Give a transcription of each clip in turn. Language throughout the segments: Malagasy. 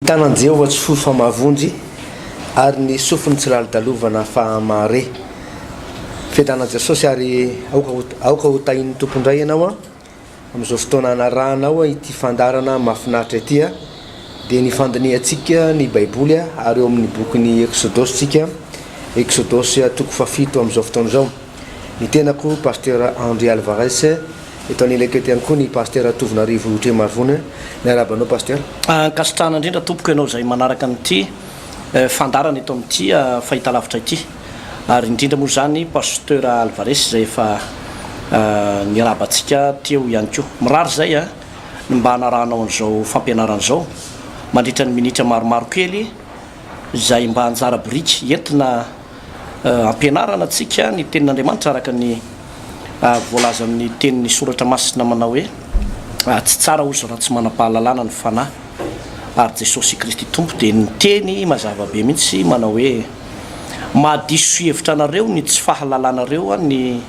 Tanan'i Jehovah tsy fohy fa mahavonjy, ary ny sofiny tsy lalodalovana fa mahare. Fiadanan'i Jesosy ary aoka ho aoka ho tahin'ny Tompo indray ianao an, amin'izao fotoana anarahanao ity fandaharana mahafinaritra ity an, dia ny fandinihantsika ny Baiboly ary eo amin'ny bokin'ny Eksodosy tsika, Eksodosy toko fahafito amin'izao fotoana izao. Ny tenako Pasteur André Alvarez, eto anilako eto ihany koa ny Pasteur Tovonarivo Tremarivony. Miarahaba anao Pasteur. Ankasitrahana indrindra tompoko ianao izay manaraka an'ity fandaharana eto amin'ity fahitalavitra ity ary indrindra moa izany Pasteur Alvarez izay efa niarahaba antsika teo ihany koa. Mirary izay ny mba hanarahanao an'izao fampianarana izao mandritra ny minitra maromaro kely izay mba anjara biriky entina Ampianarana antsika ny Tenin'Andriamanitra araka ny voalazan'ny tenin'ny Soratra Masina manao hoe, Tsy tsara hozy raha tsy manam-pahalalana ny fanahy. Ary Jesosy Kristy Tompo dia niteny mazava be mihitsy manao hoe, Mahadiso hevitra anareo ny tsy fahalalanareo ny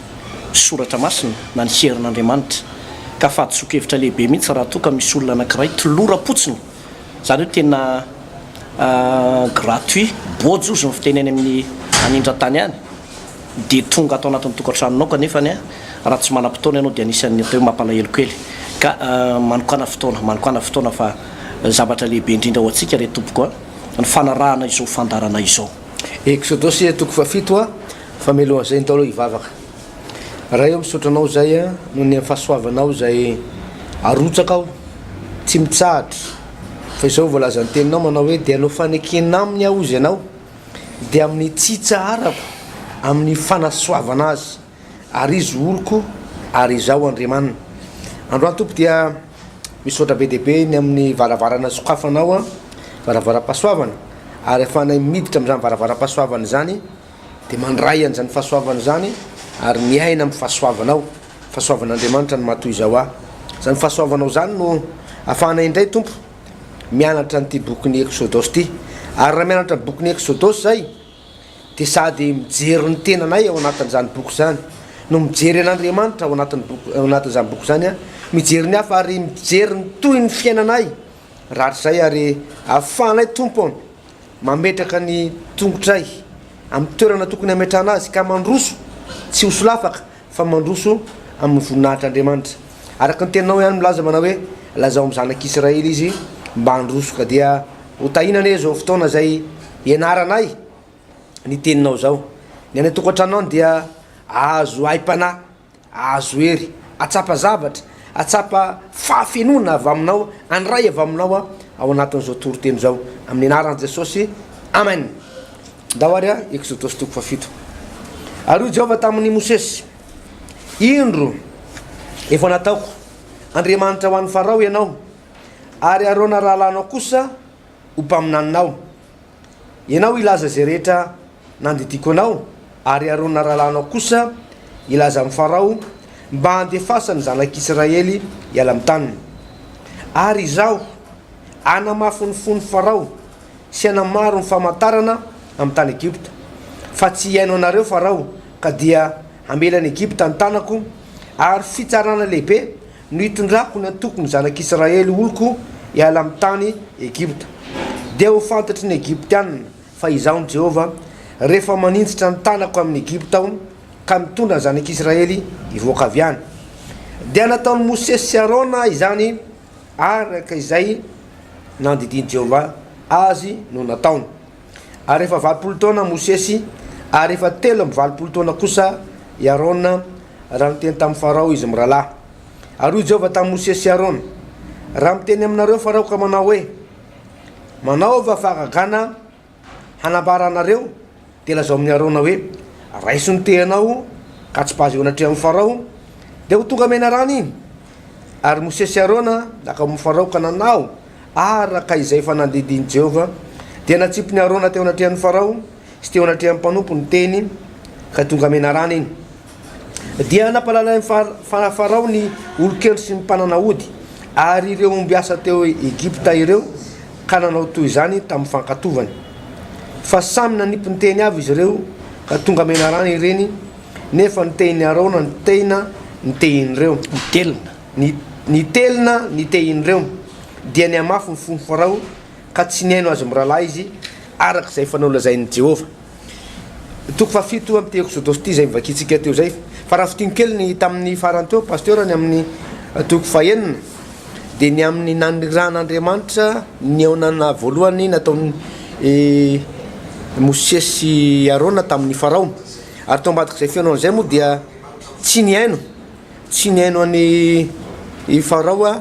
Soratra Masina na ny herin'Andriamanitra. Ka fahadisoan-kevitra lehibe mihitsy raha toa ka misy olona anankiray toloram-potsiny Izany hoe tena gratuit, bôjo hozy ny fiteny any amin'ny anindran-tany any, dia tonga ato anatin'ny tokantranonao kanefa ny raha tsy manam-potoana ianao dia anisan'ny atao hoe mampalahelo kely. Ka manokàna fotoana, manokàna fotoana fa zavatra lehibe indrindra ho antsika re tompoko a, ny fanarahana izao fandaharana izao. Eksodosy toko fahafito a, fa mialohan'izay ndao aloha hivavaka. Ray ô misaotra anao izay a noho ny fahasoavanao izay arotsaka aho tsy mitsahatra fa izao voalazan'ny teninao manao hoe dia hanao fanekena aminy aho hozy ianao dia amin'ny tsy hitsaharako amin'ny fanasoavana azy ary izy oloko ary izaho Andriamaniny. Androany Tompo dia misaotra be dia be ny amin'ny varavarana sokafanao a varavaram-pahasoavana ary ahafahanay miditra amin'izany varavaram-pahasoavana izany dia mandray an'izany fahasoavana izany ary miaina amin'ny fahasoavanao, fahasoavan'Andriamanitra no maha toy izao ahy. Izany fahasoavanao izany no ahafahanay indray Tompo mianatra an'ity bokin'ny Eksodosy ity. Ary raha mianatra ny bokin'ny Eksodosy izay dia sady mijery ny tenanay ao anatin'izany boky izany no mijery an'Andriamanitra ao anatin'ny boky ao anatin'izany boky izany, mijery ny hafa ary mijery ny tohin'ny fiainanay rahatrizay ary ahafahanay Tompo mametraka ny tongotray amin'ny toerana tokony hametrahana azy ka mandroso tsy ho solafaka fa mandroso amin'ny voninahitr'Andriamanitra. Araka ny teninao ihany milaza manao hoe lazao amin'ny zanak'Israely izy mba handroso ka dia ho tahiana anie izao fotoana izay hianaranay ny teninao izao. Ny any an-tokantranonao dia ahazo aim-panahy Ahazo hery, hahatsapa zavatra, hahatsapa fahafenoana avy aminao, handray avy aminao aho ao anatin'izao toriteny izao. Amin'ny anaran'i Jesosy, amen. Ndao ary a, Eksodosy toko fahafito. Ary hoy Jehovah tamin'i Mosesy, Indro, efa nataoko Andriamanitra ho an'i Farao ianao, ary Arona rahalahinao kosa ho mpaminaninao. Ianao hilaza izay rehetra nandidiako anao, ary Arona rahalahinao kosa hilaza amin'i Farao mba handefasany ny zanak'Israely hiala amin'ny taniny. Ary Izaho hanamafy ny fon'i Farao sy hanamaro ny famantarana amin'ny tany Egypta, fa tsy hihaino anareo Farao, ka dia hamela an'i Egypta ny tanako, ary fitsarana lehibe no hitondrako ny antokon'ny zanak'Israely oloko hiala amin'ny tany Egypta. Dia ho fantatry ny Egyptiana fa Izaho no Jehovah, rehefa maninjitra ny tanako amin'i Egypta Aho ka mitondra ny zanak'Israely hivoaka avy any. Dia nataon'i Mosesy sy Arona izany araka izay nandidian'i Jehovah azy no nataony. Ary efa 80 taona Mosesy, ary efa 83 taona kosa i Arona, raha niteny tamin'i Farao izy mirahalahy. Ary hoy Jehovah tamin'i Mosesy sy Arona, Raha miteny aminareo Farao ka manao hoe, Manaova fahagagana hanambara anareo, dia lazao amin'i Arona hoe, Raiso ny tehinao ka tsipazo eo anatrehan'i Farao, dia ho tonga menarana iny. Ary Mosesy sy Arona naka amin'i Farao ka nanao araka izay efa nandidian'i Jehovah. Dia natsipin'i Arona teo anatrehan'i Farao sy teo anatrehan'ny mpanompo ny tehiny, ka tonga menarana iny. Dia nampahalalain'i Farao ny olon-kendry sy ny mpanana ody, ary ireo ombiasa teo Egypta ireo, ka nanao toy izany tamin'ny fankatovany. Fa samy nanipy ny tehiny avy izy ireo, ka tonga menarana ireny, nefa ny tehin'i Arona nitehina ny tehin'ireo. Nitelina. Nitelina ny tehin'ireo. Dia nihamafy ny fon'i Farao. Ka tsy nihaino azy mirahalahy izy, araka izay efa nolazain'i Jehovah. Toko fahafito amin'ity Eksodosy ity izay novakintsika teo izay. Fa raha fintiniko kely ny tamin'ny farany teo, Pasteur, ny amin'ny toko fahenina, dia ny amin'ny nanirahan'Andriamanitra nihaonana voalohany nataon'i Mosesy sy Arona tamin'i Farao. Ary tao ambadik'izay fihaonana izay moa dia tsy nihaino, tsy nihaino an'i Farao,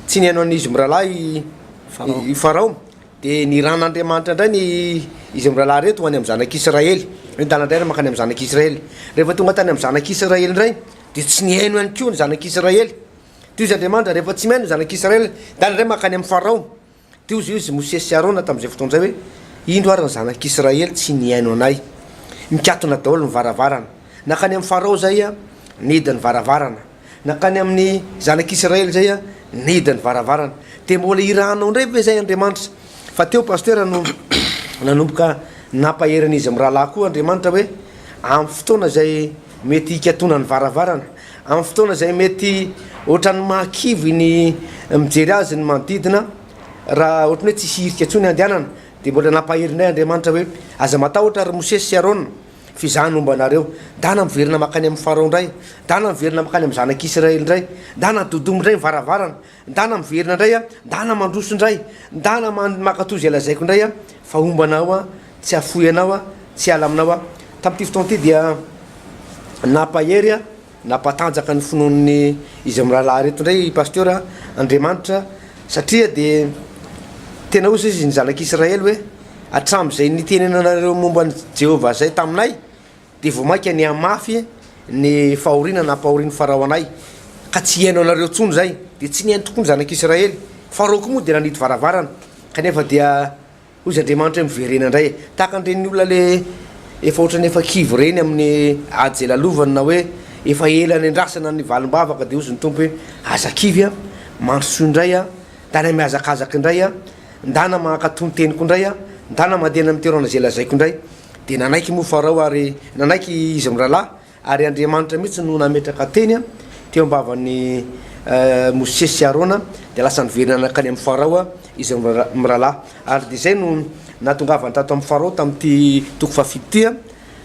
tsy nihaino an'izy mirahalahy i Farao. Dia niran'Andriamanitra indray ny izy mirahalahy ireto ho any amin'ny zanak'Israely. Nidana indray ary mankany amin'ny zanak'Israely. Rehefa tonga tany amin'ny zanak'Israely indray, dia tsy nihaino ihany koa ny zanak'Israely. Toy izy Andriamanitra, rehefa tsy mihaino ny zanak'Israely, nidana indray mankany amin'i Farao. Toy izy izy Mosesy sy Arona tamin'izay fotoana izay hoe, Indro ary ny zanak'Israely tsy nihaino anay. Mikatona daholo ny varavarana. Nankany amin'i Farao izay, nihidy ny varavarana. Nankany amin'ny zanak'Israely izay a, nihidy ny varavarana. Dia mbola hirahanao indray ve izay Andriamanitra? Fa teo Pasteur no nanomboka nampahery an'izy mirahalahy koa Andriamanitra hoe, amin'ny fotoana izay mety hikatona ny varavarana, amin'ny fotoana izay mety ohatran'ny mahakivy ny mijery azy ny manodidina, raha ohatran'ny hoe tsisy hirika intsony handehanana, dia mbola nampahery indray Andriamanitra hoe, aza matahotra ry Mosesy sy Arona, F'izaho no homba anareo. Ndana miverina mankany amin'i Farao indray. Ndana miverina mankany amin'ny zanak'Israely indray. Ndana dodomy indray ny varavarana. Ndana miverina indray aho. Ndana mandroso indray. Ndana mankatò izay lazaiko indray aho. Fa homba anao aho, tsy hahafoy anao aho, tsy hiala aminao aho. Tamin'ity fotoana ity dia nampahery aho, nampatanjaka ny finoan'ny izy mirahalahy ireto indray i Pasteur Andriamanitra satria dia tena hoy izy ny zanak'Israely hoe Hatramin'izay nitenenanareo momba an'i Jehovah izay taminay, dia vao mainka nihamafy ny fahoriana nampahorian'i Farao anay, ka tsy hihaino anareo intsony izahay. Dia tsy nihaino tokoa ny zanak'Israely. Farao koa moa dia nanidy varavarana, kanefa dia hoy izy Andriamanitra hoe, Miverena indray. Tahaka an'ireny olona ilay efa ohatran'ny efa kivy ireny amin'ny ady izay lalovany, na hoe efa ela niandrasana ny valim-bavaka, dia hoy ny Tompo hoe, Aza kivy, mandrosoa indray, ndana mihazakazaka indray. Ndana mankatò ny teniko indray aho, ndana mandeha any amin'ny toerana izay lazaiko indray. Dia nanaiky moa Farao ary nanaiky izy mirahalahy, ary Andriamanitra mihitsy no nametraka teny teo am-bavan'i Mosesy sy Arona, dia lasa niverina nankany amin'i Farao izy mirahalahy. Ary dia izay no nahatongavany tato amin'i Farao tamin'ity toko fahafito ity,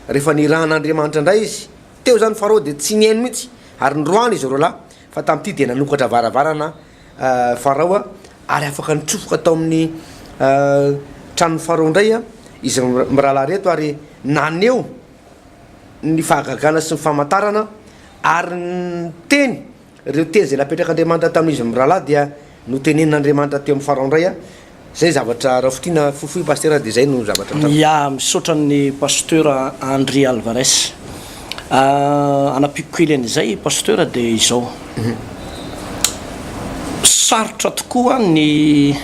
rehefa nirahan'Andriamanitra indray izy. Teo izany Farao dia tsy nihaino mihitsy, ary noroahana izy roalahy, fa tamin'ity dia nanokatra varavarana Farao ary afaka nitsofoka tao amin'ny tranon'i Farao indray izy mirahalahy ireto ary naneho ny fahagagana sy ny famantarana ary ny teny, ireo teny izay napetrak'Andriamanitra tamin'izy mirahalahy dia notenenin'Andriamanitra teo amin'i Farao indray. Zay zavatra raha fintina fohifohy Pasteur dia zay no zavatra tratra. Ya, misaotra an'i Pasteur Andry Alvarez. Hanampiako kely an'izay Pasteur dia izao. Sarotra tokoa ny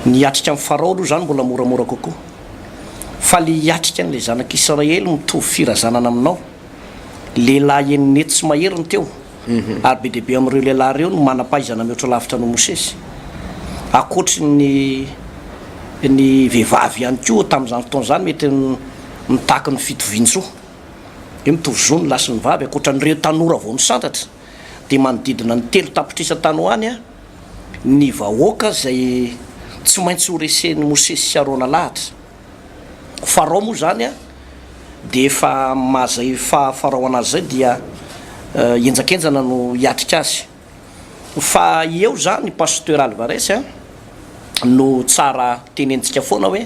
ny hiatrika an'i Farao aloha izany mbola moramora kokoa. Fa le hiatrika an'ilay zanak'Israely mitovy firazanana aminao, lehilahy eninetsy mahery ny teo, Ary be dia be amin'ireo lehilahy ireo no manam-pahaizana mihoatra lavitra noho Mosesy. Ankoatry ny ny vehivavy ihany koa tamin'izany fotoana izany mety mitaky ny fitovian-jo. Hoe mitovy zo ny lahy sy ny vavy. Ankoatra an'ireo tanora vao misandratra dia manodidina ny 3 tapitrisa tany ho any ny vahoaka izay tsy maintsy ho resen'i Mosesy sy Arona lahatra. Farao moa izany dia efa maha izay faha Farao anazy izay dia henjakenjana no hiatrika azy. Fa eo izany Pasteur Alvarez no tsara tenenitsika foana hoe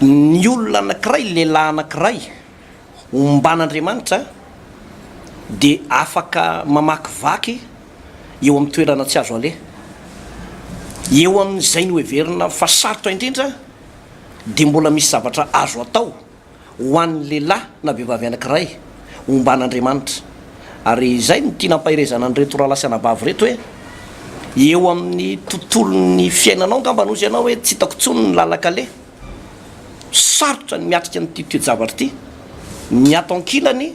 ny olona anankiray, lehilahy anankiray omban'Andriamanitra dia afaka mamakivaky eo amin'ny toerana tsy azo aleha. Eo amin'izay noheverina fa sarotra indrindra dia mbola misy zavatra azo atao ho an'ny lehilahy na vehivavy anankiray omban'Andriamanitra. Ary izay no tiana ampaherezana an'ireto rahalahy sy anabavy ireto hoe, eo amin'ny tontolon'ny fiainanao angamba hozy ianao hoe tsy hitako intsony ny lalan-kaleha. Sarotra ny miatrika an'ity toe-javatra ity. Ny ato ankilany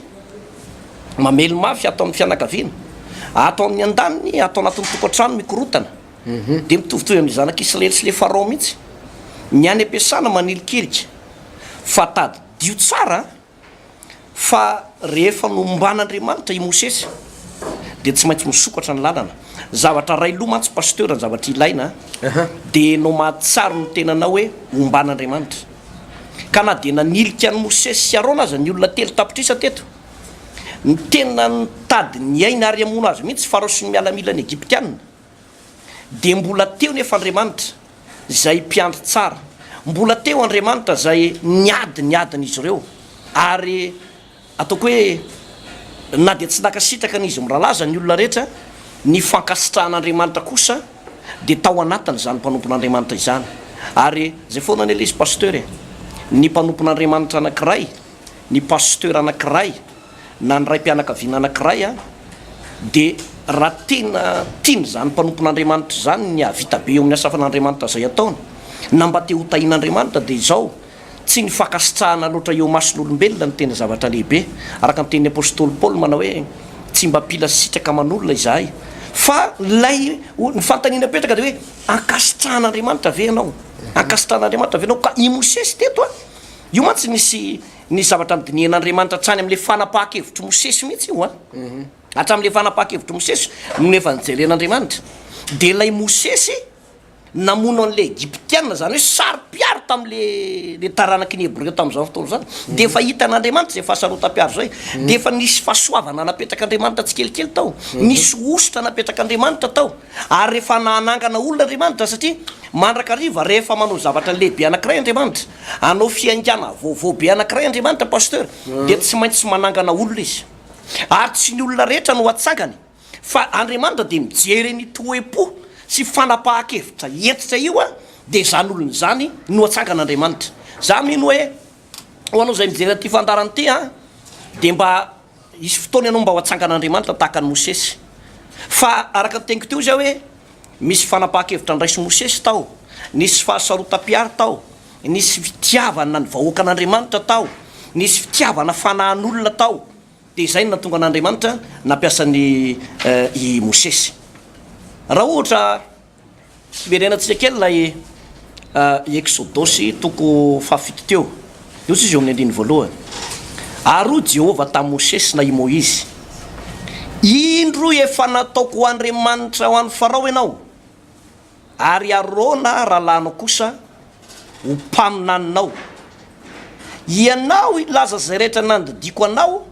mamely mafy ato amin'ny fianakaviana, ato amin'ny andaniny, ato anatin'ny tokantrano mikorontana. Dia mitovitovy amin'ny zanak'Israely sy ilay Farao mihitsy. Ny any am-piasana manilikilika. Fa tadidio tsara fa rehefa nomban'Andriamanitra i Mosesy dia tsy maintsy misokatra ny lalana. Zavatra ray loha mantsy Pasteur ny zavatra ilaina dia enao mahatsiaro ny tenanao hoe omban'Andriamanitra. Ka na dia nanilika an'i Mosesy sy Arona aza ny olona 3 tapitrisa teto, ny tena nitady ny aina ary hamono azy mihitsy Farao sy ny mialamilany Egyptiana, dia mbola teo nefa Andriamanitra izay mpiandry tsara, mbola teo Andriamanitra izay niady ny adin'izy ireo ary Ataoko hoe na dia tsy nankasitraka an'izy mirahalahy aza ny olona rehetra, ny fankasitrahan'Andriamanitra kosa dia tao anatin'izany mpanompon'Andriamanitra izany. Ary izay foana anie ilay izy Pasteur e! Ny mpanompon'Andriamanitra anankiray, ny Pasteur anankiray, na ny raim-pianakaviana anankiray an, dia raha tena tiany izany mpanompon'Andriamanitra izany ny hahavita be eo amin'ny asafan'Andriamanitra izay ataony, na mba te ho tahian'Andriamanitra dia izao, Tsy ny fankasitrahana loatra eo imason'olombelona no tena zavatra lehibe. Araka ny tenin'ny apostoly Paoly manao hoe, Tsy mba mpila sitraka aman'olona izahay. Fa ilay ny fanontaniana apetraka dia hoe, ankasitrahan'Andriamanitra ve ianao? Ankasitrahan'Andriamanitra ve ianao? Ka i Mosesy teto an, io mantsy nisy ny zavatra nodinihan'Andriamanitra hatrany amin'ilay fanapahan-kevitr'i Mosesy mihitsy io an. Hatramin'ilay fanapahan-kevitr'i Mosesy no efa nijeren'Andriamanitra. Dia ilay Mosesy namono an'ilay Egyptiana, izany hoe saro-piaro tamin'ilay le taranaky ny Hebreo tamin'izany fotoana izany, dia efa hitan'Andriamanitra izay fahasarotam-piaro izay, dia efa nisy fahasoavana napetrak'Andriamanitra tsikelikely tao, nisy hosotra napetrak'Andriamanitra tao, ary rehefa nanangana olona Andriamanitra, satria mandrakariva rehefa manao zavatra lehibe anankiray Andriamanitra, hanao fiaingàna vaovao be anankiray Andriamanitra Pasteur, dia tsy maintsy manangana olona Izy, ary tsy ny olona rehetra no atsangany. Fa Andriamanitra dia mijery ny toe-po sy fanapahan-kevitra hentitra io dia izany olona izany no atsangan'Andriamanitra. Za mino hoe ho anao izay mijery an'ity fandaharana ity an, dia mba hisy fotoana ianao mba ho atsangan'Andriamanitra tahaka an'i Mosesy. Fa araka ny teniko teo izay hoe misy fanapahan-kevitra niraisin'i Mosesy tao, nisy fahasarotam-piaro tao, nisy fitiavana ny vahoakan'Andriamanitra tao, nisy fitiavana fanahin'olona tao. Dia izay no nahatonga an'Andriamanitra nampiasa an'i i Mosesy. Raha ohatra hiverenantsika kely ilay Eksodosy toko fahafito teo, io izy eo amin'ny andininy voalohany. Ary hoy Jehovah tamin'i Mosesy na i Moizy, Indro efa nataoko ho Andriamanitra ho an'i Farao ianao, Ary Arona rahalahinao kosa ho mpaminaninao. Ianao hilaza izay rehetra nandidiako anao,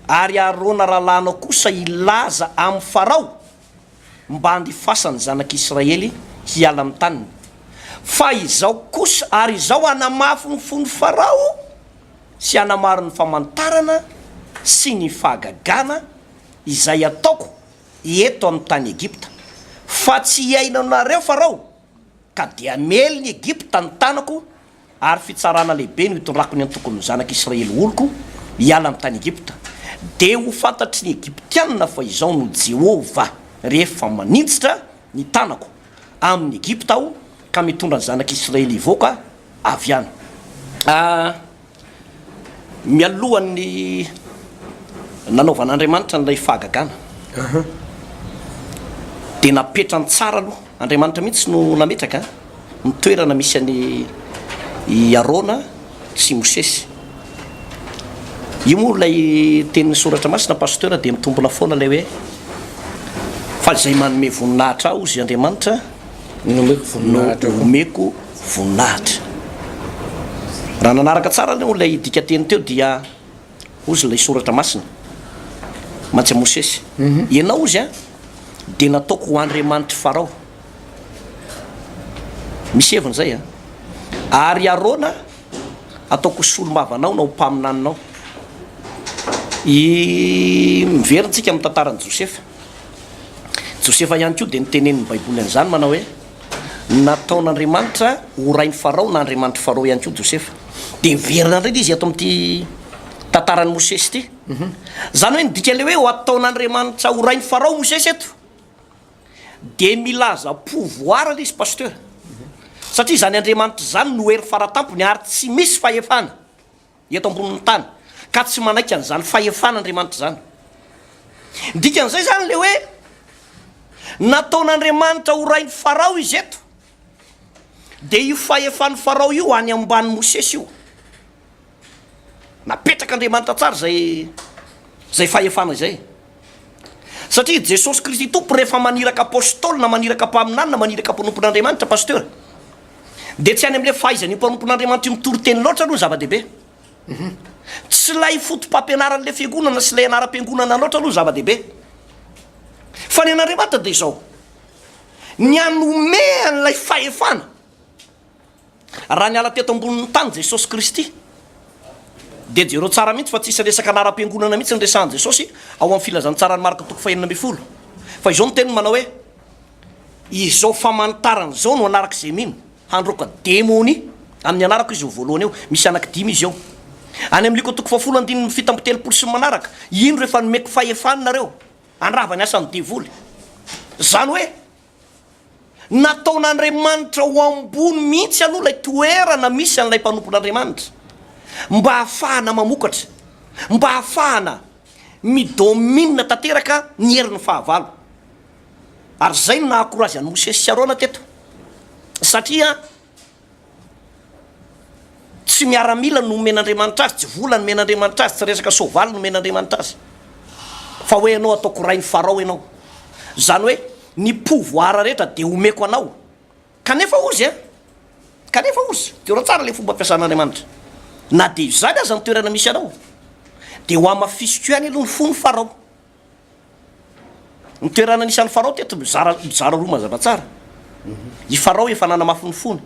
ary Arona rahalahinao kosa hilaza amin'i Farao mba handifasany ny zanak'Israely hiala amin'ny taniny. Fa izao kosa, ary izao hanamafy ny fon'i Farao sy hanamaro ny famantarana sy ny fahagagana izay hataoko eto amin'ny tany Egypta, fa tsy hihaino anareo Farao, ka dia hamely ny Egypta ny tanako, ary fitsarana lehibe no hitondrako ny antokon'ny zanak'i Israely oloko hiala amin'ny tany Egypta. Dia ho fantatry ny Egyptiana fa Izaho no Jehovah, rehefa maninjitra ny tanako amin'i Egypta Aho, ka mitondra ny zanak'i Israely hivoaka avy any. Mialohan'ny nanaovan'Andriamanitra an'ilay fahagagana, dia napetrany tsara aloha, Andriamanitra mihitsy no nametraka ny toerana misy an'i i Arona sy Mosesy. Io moa ilay tenin'ny soratra masina pasteur dia mitombina foana ilay hoe fa izay manome voninahitra ahy hozy Andriamanitra Nomeko voninahitra koa. Nomeko voninahitra. Raha nanaraka tsara aloha ilay dikanteny teo dia hozy ilay soratra masina mantsy Mosesy. Ianao hozy an dia nataoko ho andriamanitr'i Farao. Misy heviny izay an. Ary Arona ataoko ho solombavanao na ho mpaminaninao. I miverina tsika amin'ny tantaran'i Josefa. Josefa ihany koa dia notenenin'ny Baiboly an'izany manao hoe, Nataon'Andriamanitra ho rain'i Farao na Andriamanitr'i Farao ihany koa Josefa. Dia miverina indray izy eto amin'ity tantaran'i Mosesy ity. Izany hoe ny dikan'ilay hoe ho ataon'Andriamanitra ho rain'i Farao Mosesy eto dia milaza pouvoir ilay izy Pasteur. Satria izany Andriamanitra izany no hery faratampony ary tsy misy fahefana. eto ambonin'ny tany ka tsy manaiky an'izany fahefan'Andriamanitra izany. Ny dikan'izay izany ilay hoe nataon'Andriamanitra ho rain'i Farao izy eto, dia io fahefan'i Farao io any ambany Mosesy io. Napetrak'Andriamanitra tsara izay izay fahefana izay. Satria Jesosy Kristy Tompo rehefa maniraka Apostoly na maniraka mpaminany na maniraka mpanompon'Andriamanitra, Pasteur, dia tsy any amin'ilay fahaizan'io mpanompon'Andriamanitra io mitory teny loatra aloha ny zava-dehibe. Tsy ilay foto-pampianaran'ilay fiangonana sy ilay anaram-piangonana loatra aloha ny zava-dehibe. Fa ny an'Andriamanitra dia izao, ny hanome an'ilay fahefana. Raha niala teto ambonin'ny tany Jesosy Kristy, dia jereo tsara mihitsy fa tsisy resaka anaram-piangonana mihitsy ny resahan'i Jesosy ao amin'ny filazantsaran'i Marka toko fahenina ambinifolo. Fa izao no teniny manao hoe, Izao famantarana izao no anarako izay mino, handroaka demonia amin'ny anarako izy ho voalohany eo. Misy anaky-dimy izy eo. Any amin'ny Lioka toko fahafolo andininy 37 sy ny manaraka, Indro efa nomeko fahefana nareo handrava ny asan'ny devoly. Izany hoe, Nataon'Andriamanitra ho ambony mihitsy aloha ilay toerana misy an'ilay mpanompon'Andriamanitra, mba hahafahana mamokatra, mba hahafahana mi-domine tanteraka ny herin'ny fahavalo. Ary izay no naha-courage an'i Mosesy sy Arona teto, satria Tsy miaramila no omen'Andriamanitra azy, tsy vola no omen'Andriamanitra azy, tsy resaka soavaly no omen'Andriamanitra azy. Fa hoe ianao ataoko rain'i Farao ianao. Izany hoe ny pouvoir rehetra dia omeko anao. Kanefa hozy an, kanefa hozy, jereo tsara ilay fomba fiasan'Andriamanitra. Na dia izany aza ny toerana misy anao, dia ho hamafisiko ihany aloha ny fon'i Farao. Ny toerana nisy an'i Farao teto mizara mizara roa mazava tsara. I Farao efa nanamafy ny fony,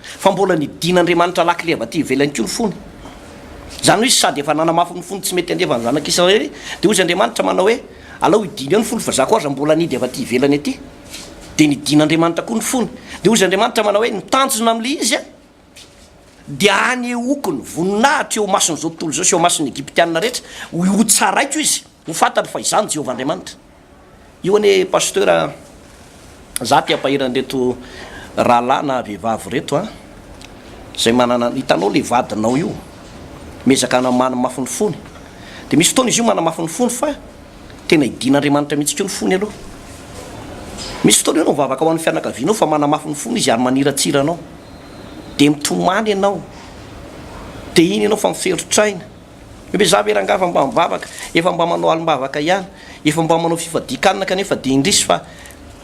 fa mbola nidin'Andriamanitra lakile avy aty ivelany koa ny fony. Izany hoe izy sady efa nanamafy ny fony tsy mety handefa ny zanak'Israely, dia hoy izy Andriamanitra manao hoe, alao hidina eo ny fony fa za koa aza mbola hanidy avy aty ivelany aty. Dia nidin'Andriamanitra koa ny fony. Dia hoy izy Andriamanitra manao hoe, ny tanjona amin'ilay izy an, dia hanehoako ny voninahitro eo imason'izao tontolo izao sy eo imason'ny Egyptiana rehetra, hotsaraiko izy, ho fantany fa Izaho no Jehovah Andriamanitra. Io anie Pasteur a, za te hampahery an'ireto rahalahy na vehivavy ireto a, izay manana, hitanao le vadinao io, miezaka manamafy ny fony, dia misy fotoana izy io manamafy ny fony fa Tena idin'Andriamanitra mihitsy koa ny fony aloha. Misy fotoana ianao mivavaka ho an'ny fianakavianao fa manamafy ny fony izy ary maniratsira anao. Dia mitomany ianao. Dia iny ianao fa miferotraina. Hoe za ve rangahy efa mba mivavaka, efa mba manao alim-bavaka ihany, efa mba manao fifadian-kanina kanefa dia indrisy fa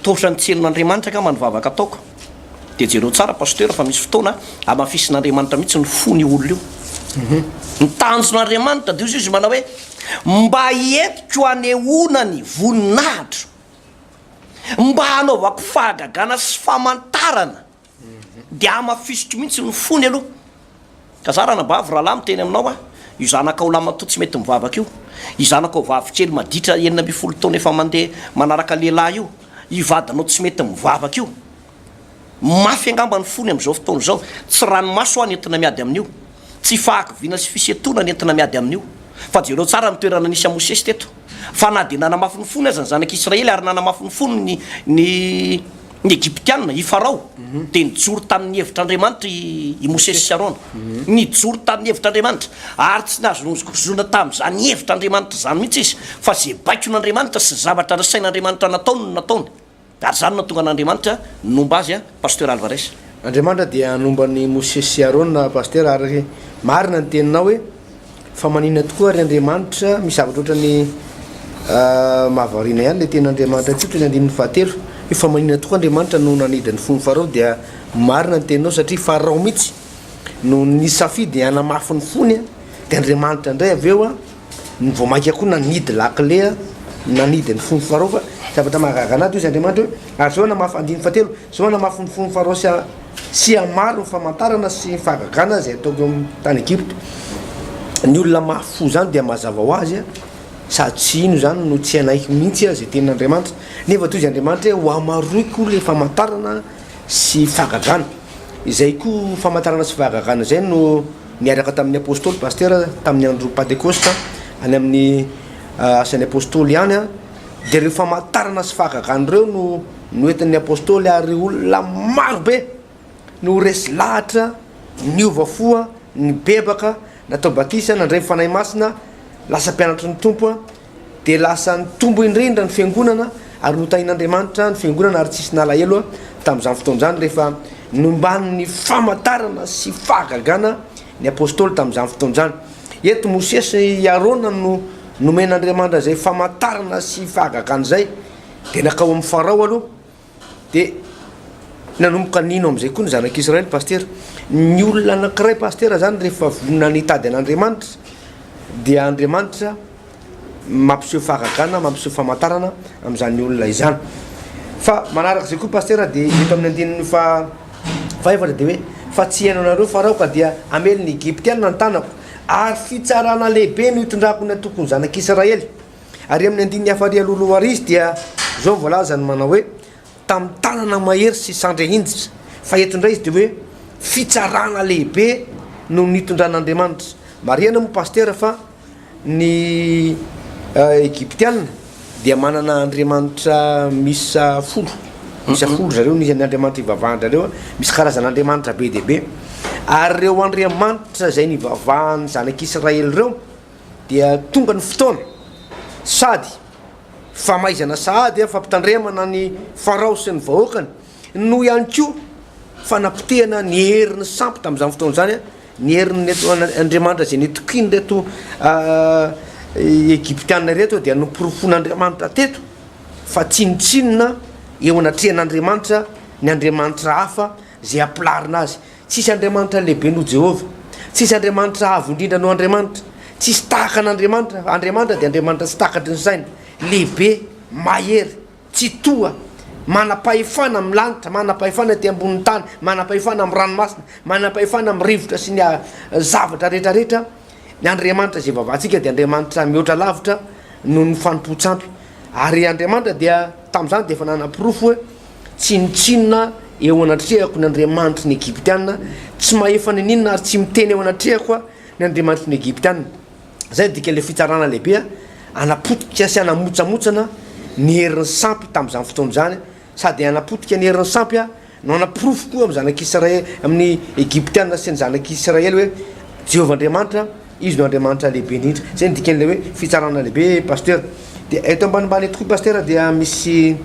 toa ohatran'ny tsy henon'Andriamanitra angamba ny vavaka ataoko. Dia jereo tsara Pasteur fa misy fotoana hamafisin'Andriamanitra mihitsy ny fon'io olona io. Ny tanjon'Andriamanitra dia hoy izy manao hoe mba entiko hanehoana ny voninahitro, mba hanaovako fahagagana sy famantarana. Dia hamafisiko mihitsy ny fony aloha. Ka za ranabavy rahalahy miteny aminao aho, io zanakao lamatoa tsy mety mivavaka io, io zanakao vavikely maditra 16 taona efa mandeha manaraka lehilahy io, io vadinao tsy mety mivavaka io, mafy angamba ny fony amin'izao fotoana izao, tsy ranomaso hoa ny entina miady amin'io, tsy fahakiviana sy fisentoana ny entina miady amin'io, fa jereo tsara ny toerana nisy an'i Mosesy teto, fa na dia nanamafy ny fony aza ny zanak'Israely ary nanamafy ny fony ny ny ny Egyptiana, i Farao, dia nijoro tamin'ny hevitr'Andriamanitra i i Mosesy sy Arona. Nijoro tamin'ny hevitr'Andriamanitra, ary tsy nahazo nozongozonina tamin'izany hevitr'Andriamanitra izany mihitsy izy, fa izay baikon'Andriamanitra sy zavatra nasain'Andriamanitra nataony no nataony. Ary izany no nahatonga an'Andriamanitra nomba azy an, Pasteur Alvarez. Andriamanitra dia nomba an'i Mosesy sy Arona Pasteur ary marina ny teninao hoe fa maninona tokoa ary Andriamanitra misy zavatra ohatran'ny mahavariana ihany ilay tenin'Andriamanitra ity ohatran'ny andininy fahatelo hoe fa maninona tokoa Andriamanitra no nanidy ny fon'i Farao dia marina ny teninao satria Farao mihitsy no nisafidy hanamafy ny fony dia Andriamanitra indray avy eo Ny vao mainka koa nanidy lakile nanidy ny fon'i Farao fa zavatra mahagaga anahy toy izy Andriamanitra hoe ary zao hanamafy andininy fahatelo zao hanamafy ny fon'i Farao sy sy hamaro ny famantarana sy ny fahagagana izay ataoko eo amin'ny tany Egypta. Ny olona mafy fo izany dia mazava ho azy sady tsy hino izany no tsy hanaiky mihitsy izay tenin'Andriamanitra. Nefa toy izy Andriamanitra hoe ho hamaroiko ilay famantarana sy fahagagana. Izay koa famantarana sy fahagagana izay no niaraka tamin'ny Apostoly Pasitera tamin'ny andro Pantekosta any amin'ny Asan'ny Apostoly ihany dia ireo famantarana sy fahagagana ireo no noentin'ny Apostoly ary olona maro be no resy lahatra niova fo nibebaka natao batisa nandray ny Fanahy Masina lasa mpianatry ny Tompo dia lasa nitombo indrindra ny fiangonana ary notahin'Andriamanitra ny fiangonana ary tsisy nalahelo tamin'izany fotoana izany rehefa nomban'ny famantarana sy fahagagana ny apostoly tamin'izany fotoana izany. Eto Mosesy sy Arona no Nomen'Andriamanitra izay famantarana sy fahagagana izay, dia nankao amin'i Farao aloha, dia nanomboka nino amin'izay koa ny zanak'Israely Pasitera. Ny olona anankiray Pasitera zany rehefa vonona ny hitady an'Andriamanitra, dia Andriamanitra mampiseho fahagagana, mampiseho famantarana amin'izany olona izany. Fa manaraka izay koa Pasitera dia eto amin'ny andininy faha fahefatra dia hoe fa tsy hihaino anareo Farao ka dia hamely ny Egyptiana ny tanako, ary fitsarana lehibe no hitondrako ny antokon'ny zanak'Israely. Ary amin'ny andininy hafa ary alohaloha ary izy dia izao no voalazany manao hoe tamin'ny tanana mahery sy sandry ahinjitra, fa eto indray izy dia hoe fitsarana lehibe no nitondran'Andriamanitra. Marihana moa Pasitera fa ny Egyptiana dia manana andriamanitra miisa folo, miisa folo zareo ny isan'ny andriamanitra ivavahan-drareo, misy karazana andriamanitra be dia be. Ary ireo andriamanitra izay nivavahan'ny zanak'Israely ireo dia tonga ny fotoana sady famaizana sahady fampitandremana ny Farao sy ny vahoakany no ihany koa fanapotehana ny herin'ny sampy tamin'izany fotoana izany, ny herin'ireto andriamanitra izay nitokian'ireto Egyptiana ireto dia noporofoin'Andriamanitra teto fa tsinontsinona eo anatrehan'Andriamanitra ny andriamanitra hafa izay ampilarina azy. Tsisy Andriamanitra lehibe noho Jehovah. Tsisy Andriamanitra avo indrindra noho Andriamanitra. Tsisy tahaka an'Andriamanitra. Andriamanitra dia Andriamanitra tsy takatry ny saina, lehibe, mahery, tsitoha, manam-pahefana amin'ny lanitra, manam-pahefana ety ambonin'ny tany, manam-pahefana amin'ny ranomasina, manam-pahefana amin'ny rivotra sy ny zavatra rehetra rehetra. Ny Andriamanitra izay ivavahantsika dia Andriamanitra mihoatra lavitra noho ny fanompoan-tsampy. Ary Andriamanitra dia tamin'izany dia efa nanaporofo hoe tsinontsinona eo anatrehako ny andriamanitry ny Egyptiana, tsy mahefa n'inon'inona ary tsy miteny eo anatrehako ny andriamanitry ny Egyptiana. Izay no dikan'ilay fitsarana lehibe hanapotika sy hanamotsamotsana ny herin'ny sampy tamin'izany fotoana izany, sady hanapotika ny herin'ny sampy no hanaporofo koa amin'ny zanak'Israely, amin'ny Egyptiana sy ny zanak'Israely hoe Jehovah Andriamanitra, Izy no Andriamanitra lehibe indrindra. Izay no dikan'ilay hoe fitsarana lehibe Pasteur. Dia eto ambanimbany eto koa Pasteur dia misy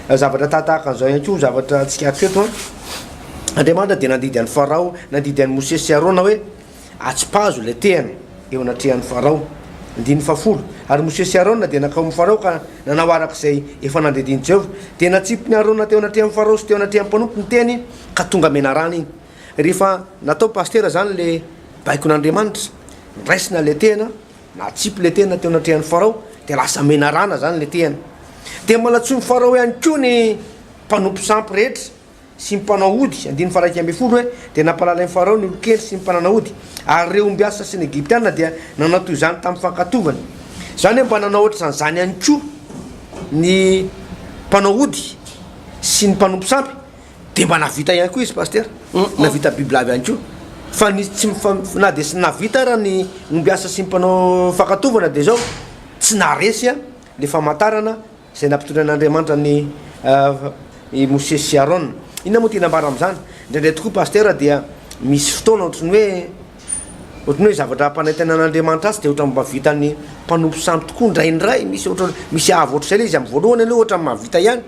zavatra tahatahaka an'izao ihany koa, zavatra tsikaritro eto an. Andriamanitra dia nandidy an'i Farao, nandidy an'i Mosesy sy Arona hoe atsipazo ilay tehana eo anatrehan'i Farao. Andininy fahafolo. Ary Mosesy sy Arona dia nankao amin'i Farao ka nanao araka izay efa nandidian'i Jehovah. Dia natsipin'i Arona teo anatrehan'i Farao sy teo anatrehan'ny mpanompo ny tehany ka tonga menarana iny. Rehefa natao pasitera zany le baikon'Andriamanitra, noraisina le tehina, natsipy le tehina teo anatrehan'i Farao, de lasa menarana zany le tehina. De mbola nantsoin'i Farao ihany koa ny mpanompo sampy rehetra sy ny mpanao ody, andininy faha 11 hoe, de nampahalalain'i Farao ny olon-kendry sy ny mpanana ody, ary ireo ombiasa sy ny Egyptiana dia nanao toy izany tamin'ny fankatovany. Zany hoe mba nanao ohatran'izany ihany koa ny mpanao ody sy ny mpanompo sampy. Dia mba nahavita ihany koa izy Pasitera, nahavita bibilava ihany koa. Fa ny tsy na dia tsy nahavita ara ny ombiasa sy ny mpanao fankatovana dia izao, tsy naharesy le famantarana izay nampitondran'Andriamanitra an'i i Mosesy sy Arona. Inona moa tiana ambara amin'izany? Indraindray tokoa Pasitera dia misy fotoana ohatry ny hoe ohatry ny hoe zavatra ampanaintainan'Andriamanitra azy dia ohatran'ny mba vitan'ny mpanompo sampy tokoa indraindray, misy ohatran'ny misy avo ohatr'izay ilay izy amin'ny voalohany aloha ohatran'ny mahavita ihany.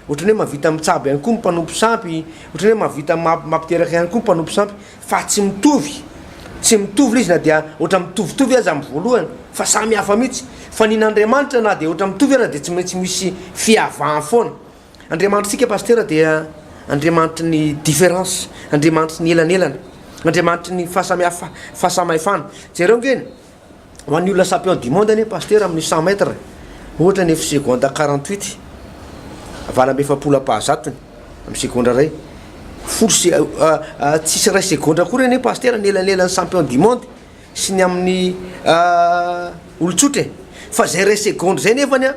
Ohatran'ny hoe mahavita mitsabo ihany koa ny mpanompo sampy, ohatran'ny hoe mahavita mampiteraka ihany koa ny mpanompo sampy, fa tsy mitovy, tsy mitovy ilay izy na dia ohatran'ny mitovitovy aza amin'ny voalohany, fa samy hafa mihitsy. Fa ny an'Andriamanitra na dia ohatran'ny mitovy aza dia tsy maintsy misy fiavahany foana. Andriamanitritsika Pasitera dia Andriamanitry ny différence, Andriamanitry ny elanelana, Andriamanitry ny fahasamihafa, fahasamihafana. Jereo ange e! Ho an'ny olona champion du monde anie Pasteur amin'ny 100 mètres ohatra ny seconde 48 48 ampahazatony amin'ny segondra iray folo sy tsisy iray segondra akory anie Pasteur ny elanelan'ny champion du monde sy ny amin'ny olon-tsotra e fa zay iray segondra zay nefany a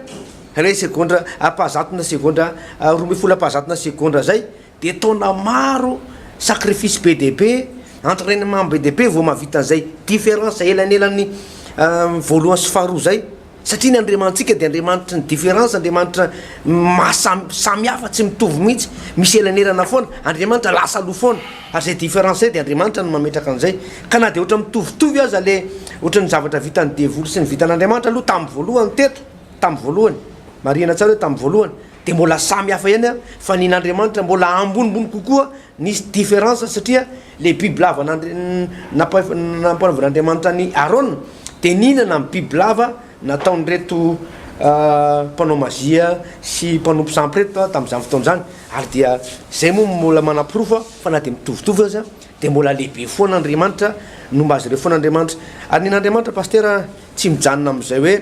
iray segondra ampahazatona segondra 12 ampahazatona segondra zay Dia taona maro, sacrifice be dia be, entrainement be dia be vao mahavita an'izay différence elanelan'ny voalohany sy faharoa izay. Satria ny Andriamanitsika dia Andriamanitry ny différence, Andriamanitra maha samy samy hafa, tsy mitovy mihitsy, misy elanelana foana, Andriamanitra lasa aloha foana, ary izay différence izay dia Andriamanitra no mametraka an'izay. Ka na dia ohatra mitovitovy aza le ohatran'ny zavatra vitan'ny devoly sy ny vitan'Andriamanitra aloha tamin'ny voalohany teto, tamin'ny voalohany, marihina tsara hoe tamin'ny voalohany, dia mbola samy hafa ihany fa ny n'Andriamanitra mbola ambonimbony kokoa nisy différence satria le bibilava nampanaovan'Andriamanitra an'i Arona dia nihinana ny bibilava. nataon'ireto mpanao mazia sy mpanompo sampy ireto tamin'izany fotoana izany, ary dia izay moa mbola manaporofo fa na dia mitovitovy aza dia mbola lehibe foana Andriamanitra, nomba azy ireo foana Andriamanitra. Ary ny an'Andriamanitra Pasitera tsy mijanona amin'izay hoe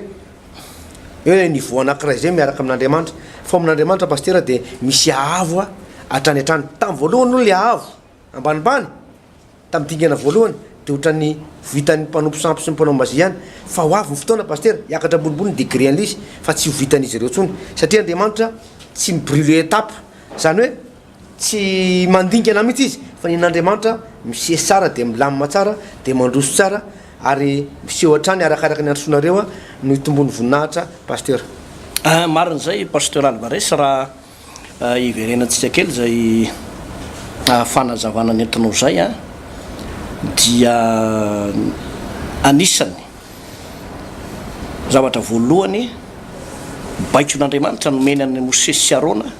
hoe niveau anankiray izay miaraka amin'Andriamanitra, fa ao amin'Andriamanitra Pasitera dia misy haavo hatrany hatrany. Tamin'ny voalohany aloha ilay haavo ambanimbany, Tamin'ny dingana voalohany dia ohatran'ny vitan'ny mpanompo sampy sy ny mpanao mazia ihany, fa ho avy ny fotoana Pasitera, hiakatra ambonimbony ny degré an'ilay izy fa tsy ho vitan'izy ireo intsony, satria Andriamanitra tsy mi-brûler étape, izany hoe tsy mandingana mihitsy izy, fa ny an'Andriamanitra misesy tsara dia milamina tsara dia mandroso tsara ary miseho hatrany arakaraka ny androsoanareo no hitomboan'ny voninahitra Pasteur. Marina izay Pasteur Alvarez raha Hiverenantsika kely izay fanazavana nentinao izay dia anisany zavatra voalohany baikon'Andriamanitra nomeny an'i Mosesy sy Arona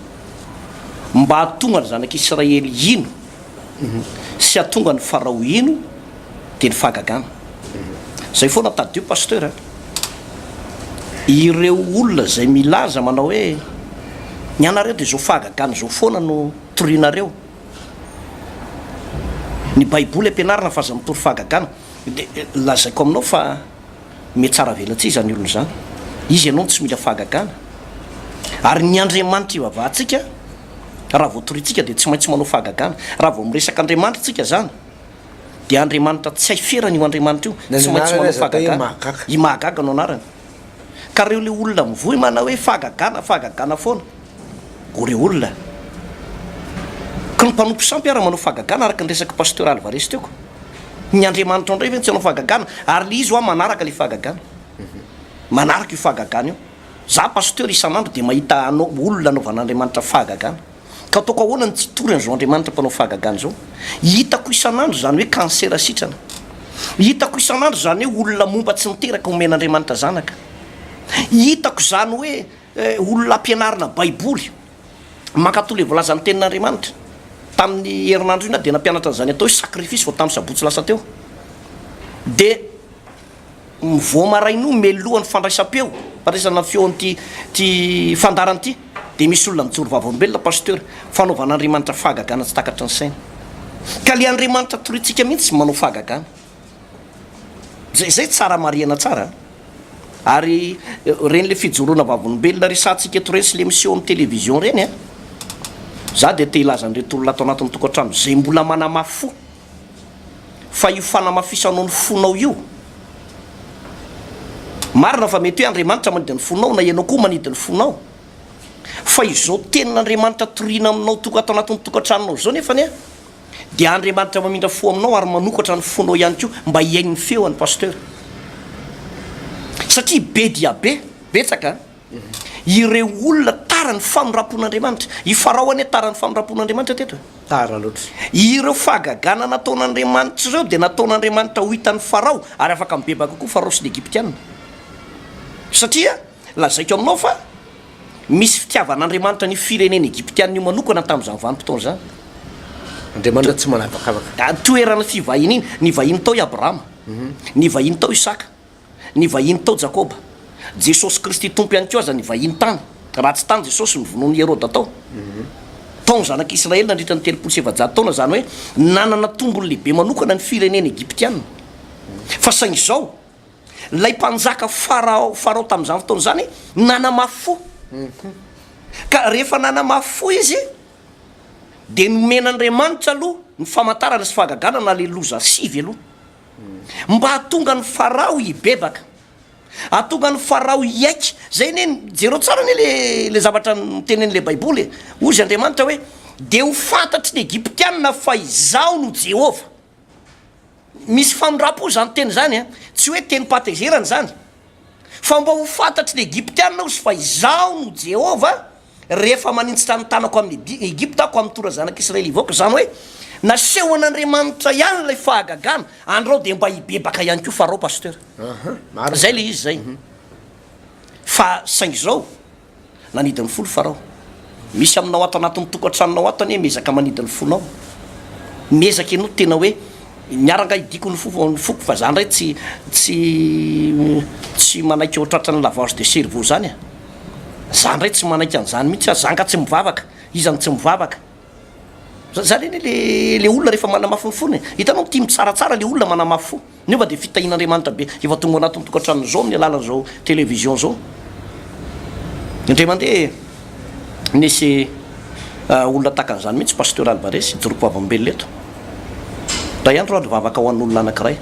mba hahatonga ny zanak'Israely hino sy hahatonga ny Farao hino dia ny fahagagana. Zay foana tadidio Pasteur a! Ireo olona izay milaza manao hoe ny anareo dia izao fahagagana izao foana no torianareo. Ny baiboly ampianarina fa aza mitory fahagagana. Dia lazaiko aminao fa mihatsara velatsihy izany olona izany. Izy ianao no tsy mila fahagagana. Ary ny Andriamanitra ivavahantsika raha vao toriantsika dia tsy maintsy manao fahagagana. Raha vao miresaka Andriamanitra tsika izany dia Andriamanitra tsy hay ferana io Andriamanitra io, tsy maintsy manao fahagagana. I Mahagaga no anarany. Ka reo le olona mivoy manao hoe fahagagana, fahagagana foana. O re olona. Ka ny mpanompo sampy ara manao fahagagana araka ny resak'i Pasteur Alvarez teo ko. Ny Andriamanitrao indray ve no tsy hanao fahagagana? Ary le izy hoa manaraka le fahagagana. Manaraka io fahagagana io. Za Pasteur isan'andro dia mahita anao olona anaovan'Andriamanitra fahagagana. Ka ataoko ahoana ny tsy hitory an'izao Andriamanitra mpanao fahagagana izao? Hitako isan'andro izany hoe cancer sitrana. Hitako isan'andro izany hoe olona momba tsy niteraka omen'Andriamanitra zanaka. Hitako izany hoe olona ampianarina baiboly, mankatò ilay voalazan'ny tenin'Andriamanitra. Tamin'ny herinandro iny aho dia nampianatra an'izany atao hoe sacrifice vao tamin'ny sabotsy lasa teo. Dia Vao maraina io melohan'ny fandraisam-peo, fandraisana feo an'ity ity fandaharana ity dia misy olona mijoro vavolombelona Pasteur, fanaovan'Andriamanitra fahagagana tsy takatry ny saina. Ka le Andriamanitra torintsika mihitsy manao fahagagana. Zay zay tsara marihana tsara an. Ary ireny le fijoroana vavolombelona resahantsika eto ireny sy le miseho amin'ny télévision ireny an, za dia te hilaza an'ireto olona ato anatin'ny tokantrano izay mbola manamafy fo, Fa io fanamafisanao ny fonao io, marina fa mety hoe Andriamanitra manidy ny fonao na ianao koa manidy ny fonao, fa izao tenin'Andriamanitra toriana aminao tonga ato anatin'ny tokantranonao izao nefa anie dia Andriamanitra mamindra fo aminao ary manokatra ny fonao ihany koa mba hihaino ny feony Pasteur. Satria be dia be, betsaka an! Ireo olona tara ny famindram-pon'Andriamanitra. I Farao anie tara ny famindram-pon'Andriamanitra teto e. Tara loatra. Ireo fahagagana nataon'Andriamanitra ireo dia nataon'Andriamanitra ho hitan'i Farao ary afaka mibebaka koa Farao sy ny Egyptiana. Satria lazaiko aminao fa misy fitiavan'Andriamanitra an'io firenena Egyptiana io manokana tamin'izany vanim-potoana izany. Andriamanitra tsy manavakavaka. Toerana fivahiniana. Nivahiny tao i Abrahama. Nivahiny tao Isaka. Nivahiny tao Jakoba. Jesosy Kristy Tompo ihany koa aza nivahiny tany. Raha tsy tany Jesosy, novonoin'i Heroda tao. Tao ny zanak'Israely nandritra ny 430 taona, izany hoe nanana tombony lehibe manokana ny firenena egyptiana. Fa saingy izao, ilay mpanjaka Farao, Farao tamin'izany fotoana izany, nanamafy fo. Ka rehefa nanamafy fo izy, dia nomen'Andriamanitra aloha ny famantarana sy fahagagana na ilay loza sivy aloha. Mba hahatonga an'i Farao hibebaka. Hahatonga an'i Farao hiaiky. Zay anie, jereo tsara anie le, le zavatra notenenin'ilay Baiboly e. Hozy Andriamanitra hoe, Dia ho fantatry ny Egyptiana fa Izaho no Jehovah. Misy famindram-po izany teny izany an. Tsy hoe tenim-pahatezerana izany. Fa mba ho fantatry ny Egyptiana hozy fa Izaho no Jehovah, Rehefa maninjitra ny tanako amin'i Egypta aho, ka mitondra zanak'Israely hivoaka. Izany hoe, nasehon'Andriamanitra ihany ilay fahagagana, andrao dia mba hibebaka ihany koa Farao, Pasteur. Izay ilay izy izay. Fa saingy izao, nanidy ny fony Farao. Misy aminao ato anatin'ny tokantranonao ato anie miezaka manidy ny fonao. Miezaka ianao tena hoe, ny ahy rangahy hidiko ny fo, ny foko fa za ndray tsy, tsy, tsy. tsy manaiky ho tratran'ny lavage de cerveau zany a! Za ndray tsy manaiky an'izany mihitsy aho, za nga tsy mivavaka, iza no tsy mivavaka? Zany anie le le olona rehefa manamafy ny fony e! Hitanao tia mitsaratsara le olona manamafy fo, nefa dia fitahian'Andriamanitra be efa tonga ao anatin'ny tokantranony zao amin'ny alalan'izao télévision zao. Indray mandeha nisy olona tahaka an'izany mihitsy Pasteur Alvarez, hijoroako vavolombelona eto. Indray andro aho nivavaka ho an'olona anankiray,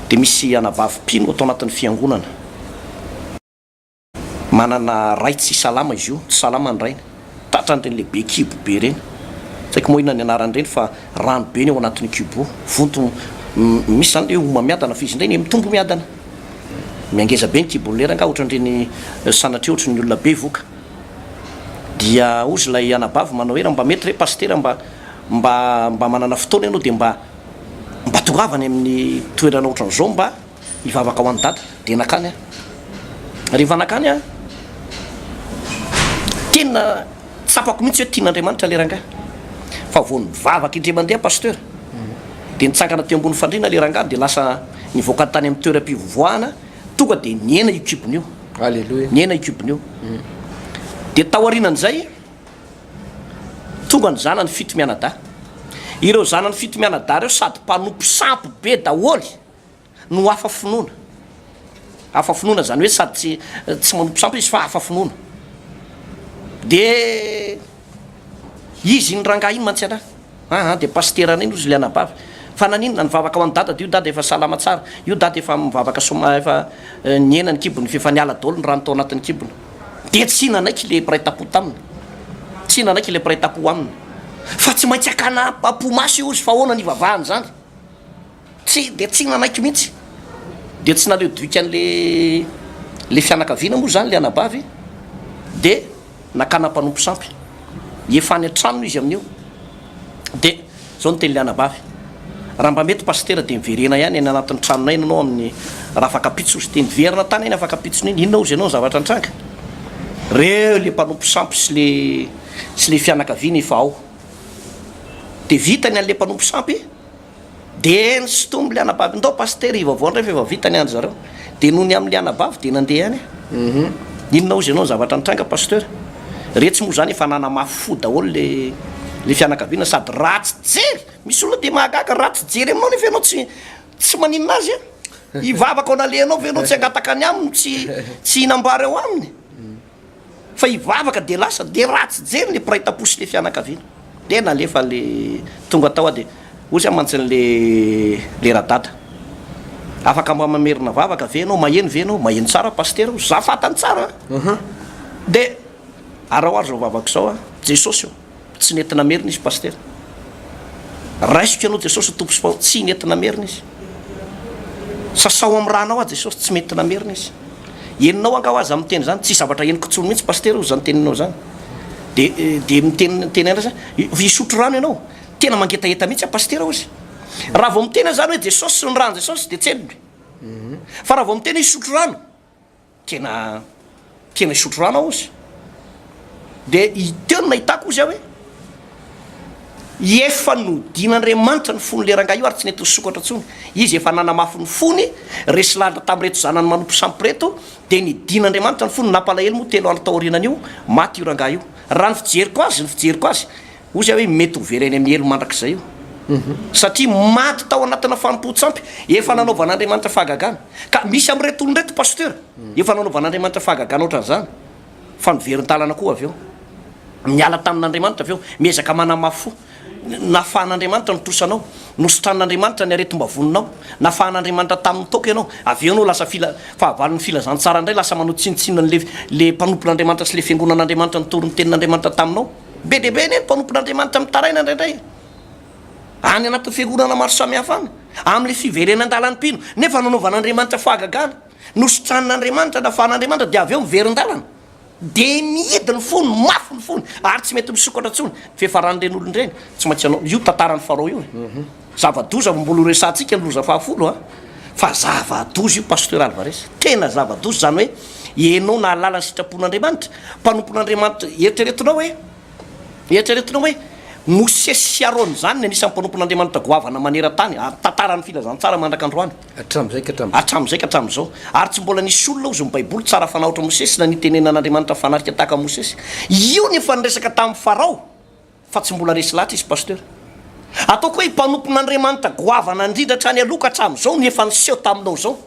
dia misy anabavy mpino ato anatin'ny fiangonana. Manana ray tsy salama izy io, tsy salama ny rainy. Tratran'ireny le be kibo be ireny. Tsy haiko moa inona ny anaran'ireny fa rano be ny ao anatin'io kibo io. Vonto misy izany le hoe homamiadana fa izy indray mitombo miadana. Mihangeza be ny kibon'ilay rangahy ohatran'ireny sanatria ohatran'ny olona be voka. Dia hozy ilay anabavy manao hoe raha mba mety re pasitera mba mba mba manana fotoana ianao dia mba mba tongava any amin'ny toerana ohatran'izao mba hivavaka ho an'i dada dia nakany aho. Rehefa nakany aho, tena tsapako mihitsy hoe tian'Andriamanitra ilay rangahy. Fa vao nivavaka indray mandeha pasteur, dia nitsangana teo ambony fandriana ilay rangahy dia lasa nivoaka tany amin'ny toeram-pivoahana, tonga dia nihena io kibony io. Alléluia. Nihena io kibony io. Dia taorianan'izay, tonga ny zanany fito mianadahy. Ireo zanany fito mianadahy ireo sady mpanompo sampy be daholo. no hafa finoana. Hafa finoana izany hoe sady tsy tsy manompo sampy izy fa hafa finoana. De izy iny rangahy iny mantsy anah. Aa de pasitera anay ozy le anabavy. Fa naninona nivavaka ho an'i dada de io dada efa salama tsara. Io dada efa mivavaka soma efa nihena ny kibony f'efa niala daholo ny rano tao anatin'ny kibony. De tsy nanaiky le mpiray tampo taminy. Tsy nanaiky le mpiray tampo aminy. Fa tsy maintsy akana am-po maso io ozy fa ahoana ny ivavahany zany. Tsy dia tsy nanaiky mihitsy. Dia tsy naleo doika an'le le fianakaviana moa izany le anabavy dia nakana mpanompo sampy. Efa any an-tranony izy amin'io. Dia izao no tenin'le anabavy, raha mba mety pasitera dia miverena ihany any anatin'ny tranonay ianao amin'ny raha afaka ampitso ozy. Dia niverina tany iny afaka ampitsony iny. Inona ozy ianao ny zavatra nitranga? Reo le mpanompo sampy sy le sy le fianakaviana efa ao. Dia vita ny an'le mpanompo sampy. Dia nisintominy ilay anabavy, ndao pasitera hivavao indray fa efa vita ny andry zareo. Dia nony amin'ilay anabavy dia nandeha ihany aho. Inona hozy ianao ny zavatra nitranga pasteur? Retsy moa izany efa nanamafy fo daholo le le fianakaviana sady ratsy jery! Misy olona dia mahagaga ratsy jery aminao nefa ianao tsy tsy maninona azy an! Hivavaka ao nalehanao ve ianao tsy hangataka ny aminy tsy tsy hinam-bary ao aminy? Fa hivavaka dia lasa, dia ratsy jery le mpiray tampo sy le fianakaviana. Dia nalefa le tonga tao aho dia hozy aho mantsy le le radada, afaka mba mamerina vavaka ve ianao, maheno ve ianao, maheno tsara pasitera hozy, za fantany tsara an! Dia araho ary zao vavaka izao an, Jesosy ô! Tsy nety namerina izy Pasitera. Raisiko ianao Jesosy ho Tompo sy Mpamonjy. Tsy nety namerina izy. Sasao amin'ny ranao aho Jesosy. Tsy mety namerina izy. Henonao angaha aza miteny izany? Tsy zavatra henoko intsony mihitsy Pasitera hoy izany teninao izany. Dia dia miteny miteny ahy indray zany. Hisotro rano ianao. Tena mangetaheta mihitsy aho Pasitera hoy izy. Raha vao miteny aho izany hoe Jesosy sy ny ran'i Jesosy dia tsy henony. Fa raha vao miteny hoe hisotro rano. Tena tena hisotro rano aho ozy. Dia teo no nahitako ozy aho hoe efa nodin'Andriamanitra ny fon'ilay rangahy io ary tsy nety nisokatra intsony. Izy efa nanamafy ny fony, resy lahatra tamin'ireto zanany manompo sampy ireto, dia nidin'Andriamanitra ny fony. Nampalahelo moa telo andro taorianan'io, maty io rangahy io. Raha ny fijeriko azy, ny fijeriko azy, Hoy aho hoe mety ho very any amin'ny helo mandrakizay io. Satria maty tao anatina fanompoan-tsampy, efa nanaovan'Andriamanitra fahagagana. Ka misy amin'ireto olona ireto Pasteur, efa nanaovan'Andriamanitra fahagagana ohatran'izany, fa niverin-dalana koa avy eo. Niala tamin'Andriamanitra avy eo, miezaka manamafy fo. Nafahan'Andriamanitra ny trosanao, nositranin'Andriamanitra ny aretim-bavoninao, nafahan'Andriamanitra tamin'ny toaka ianao, avy eo ianao lasa fila, fahavalon'ny filazantsara indray, lasa manao tsinontsinona an'ilay ilay mpanompon'Andriamanitra sy ilay fiangonan'Andriamanitra nitory ny tenin'Andriamanitra taminao. Be dia be anie ny mpanompon'Andriamanitra mitaraina indraindray, any anatin'ny fiangonana maro samihafa any, amin'ilay fiverenan-dalan'ny mpino, nefa nanaovan'Andriamanitra fahagagana, nositranin'Andriamanitra, nafahan'Andriamanitra, dia avy eo miverin-dalana. Dia mihidy ny fony, mafy ny fony, ary tsy mety misokatra intsony. Fiafaran'ireny olona ireny, tsy maintsy hanao, io tantaran'i Farao io e. Zava-doza vao mbola ho resahantsika ny loza fahafolo a! Fa zava-doza io Pasteur Alvarez, tena zava-doza izany hoe ianao nahalala ny sitrapon'Andriamanitra, mpanompon'Andriamanitra, eritreretinao hoe, eritreretinao hoe Mosesy sy Arona izany ny anisan'ny mpanompon'Andriamanitra goavana maneran-tany, ary tantaran'ny filazantsara mandraka androany. Hatramin'izay ka hatramin'izao. Hatramin'izay ka hatramin'izao. Ary tsy mbola nisy olona, hozy ny Baiboly, tsara fanahy ohatran'i Mosesy na nitenenan'Andriamanitra fanatrika tahaka an'i Mosesy. Io no efa niresaka tamin'i Farao, fa tsy mbola resy lahatra izy, Pasteur. Ataoko hoe mpanompon'Andriamanitra goavana indrindra hatrany aloha ka hatramin'izao no efa niseho taminao izao.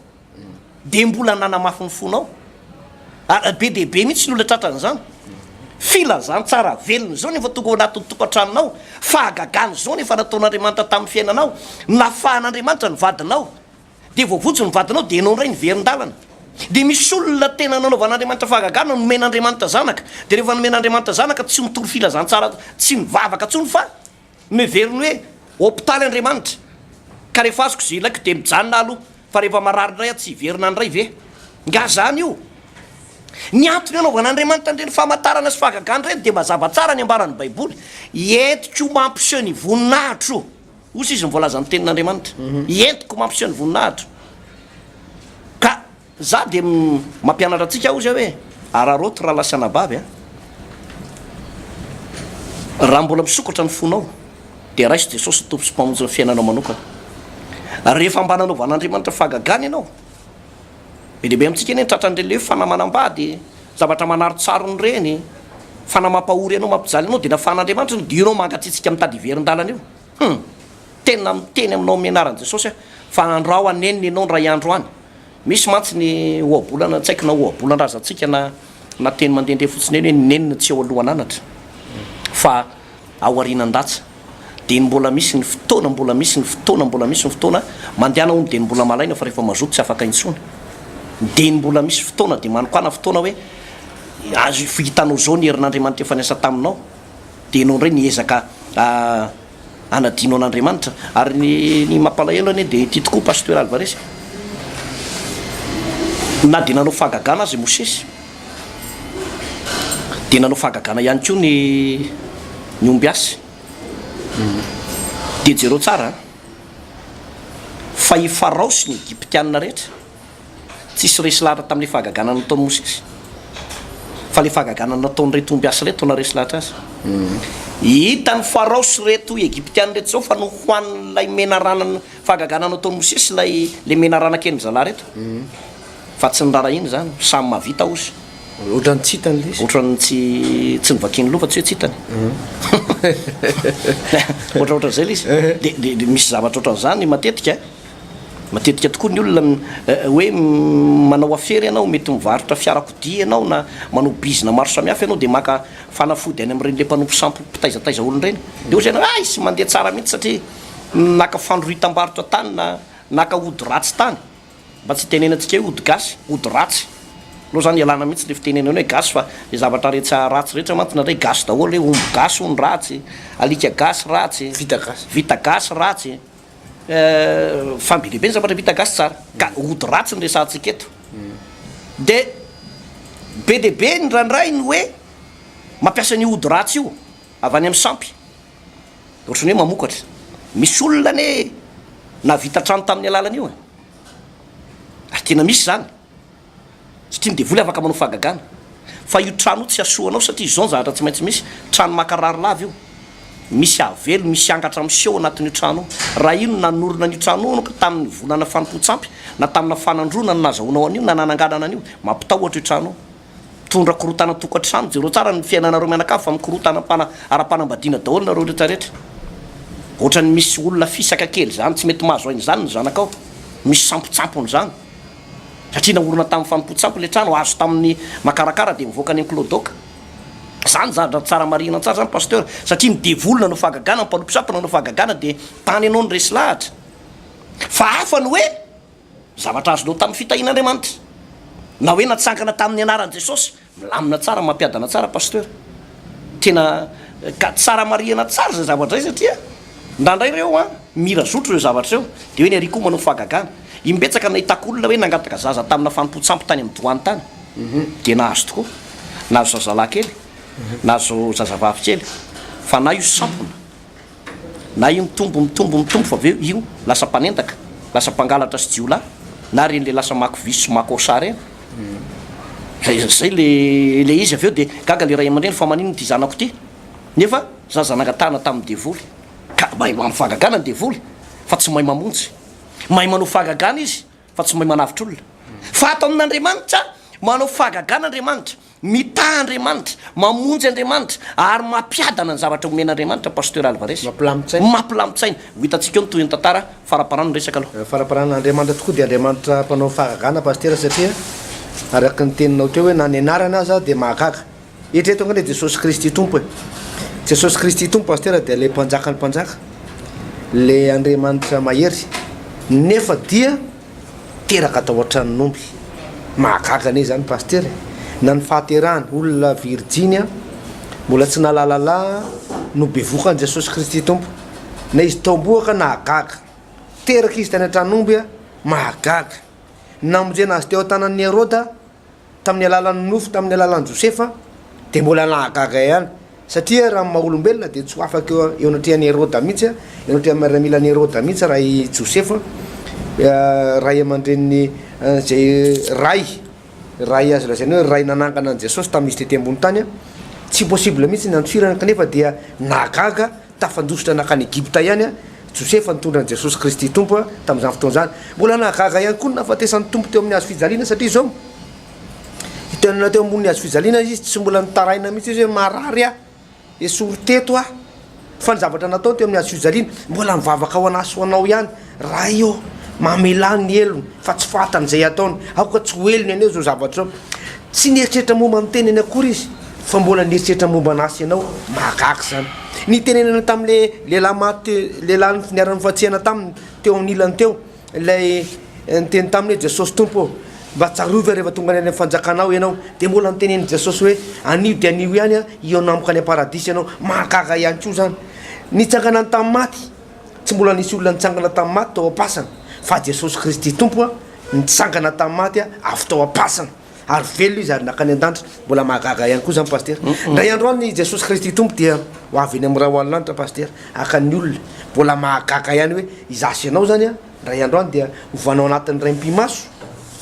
Dia mbola nanamafy ny fonao. Ary be dia be mihitsy ny olona tratran'izany. Filazantsara velona izao no efa tonga ao anatin'ny tokantranonao. Fahagagana izao no efa nataon'Andriamanitra tamin'ny fiainanao. Nafahan'Andriamanitra ny vadinao. Dia voavonjy ny vadinao dia ianao indray niverin-dalana. Dia misy olona tena nanaovan'Andriamanitra fahagagana, nomen'Andriamanitra zanaka. Dia rehefa nomen'Andriamanitra zanaka tsy nitory filazantsara, tsy nivavaka intsony fa noheveriny hoe hopitaly Andriamanitra. Ka rehefa azoko izay ilaiko dia mijanona aho aloha fa rehefa marary indray aho tsy hiverina indray ve? Nga zany io? Ny antony anaovan'Andriamanitra an'ireny famantarana sy fahagagana ireny dia mazava tsara ny ambaran'ny Baiboly, Entiko mampiseho ny voninahitro. Hoy izy ny voalazan'ny tenin'Andriamanitra, Entiko mampiseho ny voninahitro. Ka za dia mampianatra antsika hozy aho hoe, araraoty rahalahy sy anabavy a! Raha mbola misokatra ny fonao, dia raiso Jesosy Tompo sy Mpamonjy ny fiainanao manokana. Rehefa mba nanaovan'Andriamanitra fahagagana ianao, be dia be amintsika anie ny tratran'ireny le hoe fanamanam-bady, zavatra manarotsarony ireny, fanahy mampahory anao, mampijaly anao, dia nafahan'Andriamanitra ianao, dia io ianao mangatsiatsiaka mitady hiverin-dalana io. Hum! Tena miteny aminao amin'ny anaran'i Jesosy aho fa andrao hanenina ianao indray andro any. Misy mantsy ny ohabolana, tsy haiko na ohabolan-drazantsika na na teny mandehandeha fotsiny eny hoe ny nenina tsy eo alohan'anatra fa ao aorianan-datsa. Dia ny mbola misy ny fotoana, mbola misy ny fotoana, mbola misy ny fotoana, mandehana hono dia ny mbola malaina fa rehefa mazoto tsy afaka intsony. Dia ny mbola misy fotoana dia manokàna fotoana hoe azo hitanao izao ny herin'Andriamanitra efa niasa taminao. Dia ianao indray niezaka hanadino an'Andriamanitra. Ary ny ny mampalahelo anie dia ity tokoa Pasteur Alvarez. Na dia nanao fahagagana aza i Mosesy, dia nanao fahagagana ihany koa ny ny ombiasy. Dia jereo tsara an, fa i Farao sy ny Egyptiana rehetra, Tsisy resy lahatra tamin'ilay fahagagana nataon'i Mosesy, fa ilay fahagagana nataon'ireto ombiasy ireto no naharesy lahatra azy. Hitan'i Farao sy ireto Egyptiana ireto izao fa nohanin'ilay menarana fahagagana nataon'i Mosesy ilay ilay menarana kelin'ny zalahy ireto. Fa tsy niraharahiana izany, samy mahavita hozy. Ohatran'ny tsy hitany ilay izy. Ohatran'ny tsy tsy novakiany loha fa tsy hoe tsy hitany. Ohatraohatran'izay ilay izy. Dia dia misy zavatra ohatran'izany matetika. Matetika tokoa ny olona hoe manao afera ianao, mety mivarotra fiarakodia ianao na manao bizina maro samihafa ianao dia maka fanafody any amin'ireny le mpanompo sampy mpitaizataiza olona ireny. Dia hoy ianao hoe hay tsy mandeha tsara mihitsy satria naka fandroritam-barotra tany na naka ody ratsy tany. Mba tsy hitenenantsika hoe ody gasy, ody ratsy. Aleo izany ialana mihitsy le fitenenana hoe gasy fa le zavatra rehetra ratsy rehetra mantsy indraindray gasy daholo hoe omby gasy hono ratsy, alika gasy ratsy, Vita gasy. vita gasy ratsy. Fa be dia be ny zavatra vita gasy tsara. Ka ody ratsy no resahantsika eto. Dia be dia be indraindray ny hoe mampiasa an'io ody ratsy io avy any amin'ny sampy. Ohatran'ny hoe mamokatra. Misy olona anie nahavita trano tamin'ny alalan'io e. Ary tena misy izany. Satria ny devoly afaka manao fahagagana. Fa io trano io tsy hasoa anao satria izao ny zavatra tsy maintsy misy, trano mankarary lava io. Misy avelo, misy angatra miseho anatin'io trano io. Raha io no nanorina an'io trano io anao ka tamin'ny volana fanompoan-tsampy na tamina fanandroana no nazahoanao an'io na nananganana an'io, mampitahotra io trano io. Mitondra korontana tokantrano, jereo tsara ny fiainanareo mianakavy fa mikorontana am-pana ara-panambadiana daholo nareo rehetra rehetra. Ohatran'ny misy olona fisaka kely izany tsy mety mahazo aina izany ny zanakao. Misy sampotsampony izany. Satria naorina tamin'ny fanompoan-tsampy ilay trano, azo tamin'ny makarakara dia mivoaka any amin'ny Clodoc. Zany zavatra tsara marihina tsara zany Pasteur, satria ny devoly nanao fahagagana, ny mpanompo sampy nanao fahagagana dia tany ianao no resy lahatra. Fa hafa ny hoe zavatra azonao tamin'ny fitahian'Andriamanitra, na hoe natsangana tamin'ny anaran'i Jesosy. Milamina tsara, mampiadana tsara Pasteur. Tena ka tsara marihana tsara izay zavatra izay satria indraindray ireo an, mira zotro ireo zavatra ireo, dia hoe ny ary koa manao fahagagana. Imbetsaka nahitako olona hoe nangataka zaza tamina fanompoan-tsampy tany amin'ny doany tany, dia nahazo tokoa. Nahazo zazalahy kely, nahazo zazavavy kely, fa na io sampona, Na io mitombo, mitombo, mitombo fa avy eo io lasa mpanendaka, lasa mpangalatra sy jiolahy, na reny le lasa mako visy sy mako osa reny. Zay zay le le izy avy eo de gaga le ray aman-dreny fa maninona ity zanako ity? Nefa. Zaza nangatahana tamin'ny devoly. Ka mahay manao fahagagana ny devoly fa tsy mahay mamonjy. Mahay manao fahagagana izy fa tsy mahay manavotra olona. Fa ato amin'Andriamanitra, manao fahagagana Andriamanitra, mitaha Andriamanitra, mamonjy Andriamanitra ary mampiadana ny zavatra omen'Andriamanitra Pasteur Alvarez. Mampilamin-tsaina. Mampilamin-tsaina. Ho hitantsika eo ny tohin'ny tantara, faraparano ny resaka aloha. Faraparano, Andriamanitra tokoa dia Andriamanitra mpanao fahagagana Pasitera satria araka ny teninao teo hoe na ny anarany aza dia mahagaga. Eritrereto ange ilay Jesosy Kristy Tompo e. Jesosy Kristy Tompo Pasitera dia ilay Mpanjakan'ny mpanjaka, ilay Andriamanitra mahery, nefa dia teraka tao an-tranon'omby. Mahagaga anie izany Pasitera e. Na ny fahaterahany, olona virijiny mbola tsy nahalala lahy no bevohoka an'i Jesosy Kristy Tompo. Na izy tao am-bohoka nahagaga. Teraka izy tany an-tranon'omby, mahagaga. Namonjena azy teo an-tanan'i Heroda tamin'ny alalan'ny nofy tamin'ny alalan'i Josefa dia mbola nahagaga ihany satria raha ny maha olombelona dia tsy ho afaka eo eo anatrehan'i Heroda mihitsy eo anatrehan'ny miaramilan'i Heroda mihitsy raha i Josefa ray aman-dreniny izay ray ray azo lazaina hoe ray nanangana an'i Jesosy tamin'izy tety ambony tany tsy possible mihitsy ny hantsirana kanefa dia nahagaga Tafandositra nankany Egypta ihany Josefa nitondra an'i Jesosy Kristy Tompo tamin'izany fotoana izany. Mbola nahagaga ihany koa ny nahafatesan'ny Tompo teo amin'ny hazo fijaliana satria izao, tena teo ambonin'ny hazo fijaliana izy tsy mbola nitaraina mihitsy izy hoe marary aho, esory teto aho. Fa ny zavatra nataony teo amin'ny hazo fijaliana, mbola nivavaka ho an'ahy sy ho anao ihany, Ray ô, mamelà ny helony fa tsy fantany izay ataony, aoka tsy ho helony anie izao zavatra izao. Tsy nieritreritra momba ny tenany akory izy fa mbola nieritreritra momba an'ahy sy ianao. Mahagaga izany. Nitenenana tamin'ilay lehilahy maty, lehilahy niara-nifantsehana taminy teo amin'ny ilany teo, ilay niteny taminy hoe, Jesosy Tompo ô, mba tsarovy aho rehefa tonga any amin'ny fanjakanao ianao. Dia mbola nitenenin'i Jesosy hoe, Anio dia anio ihany hihaona amiko any am-paradisa ianao. Mahagaga ihany koa izany. Nitsanganany tamin'ny maty. Tsy mbola nisy olona nitsangana tamin'ny maty tao am-pasana, fa Jesosy Kristy Tompo nitsangana tamin'ny maty avy tao am-pasana, ary velona Izy ary nankany an-danitra. Mbola mahagaga ihany koa izany Pasitera. Indray andro any Jesosy Kristy Tompo dia ho avy eny amin'ny rahona lanitra Pasitera, haka ny olona. Mbola mahagaga ihany hoe izaho sy ianao izany indray andro any dia hovana ao anatin'ny raim-pimaso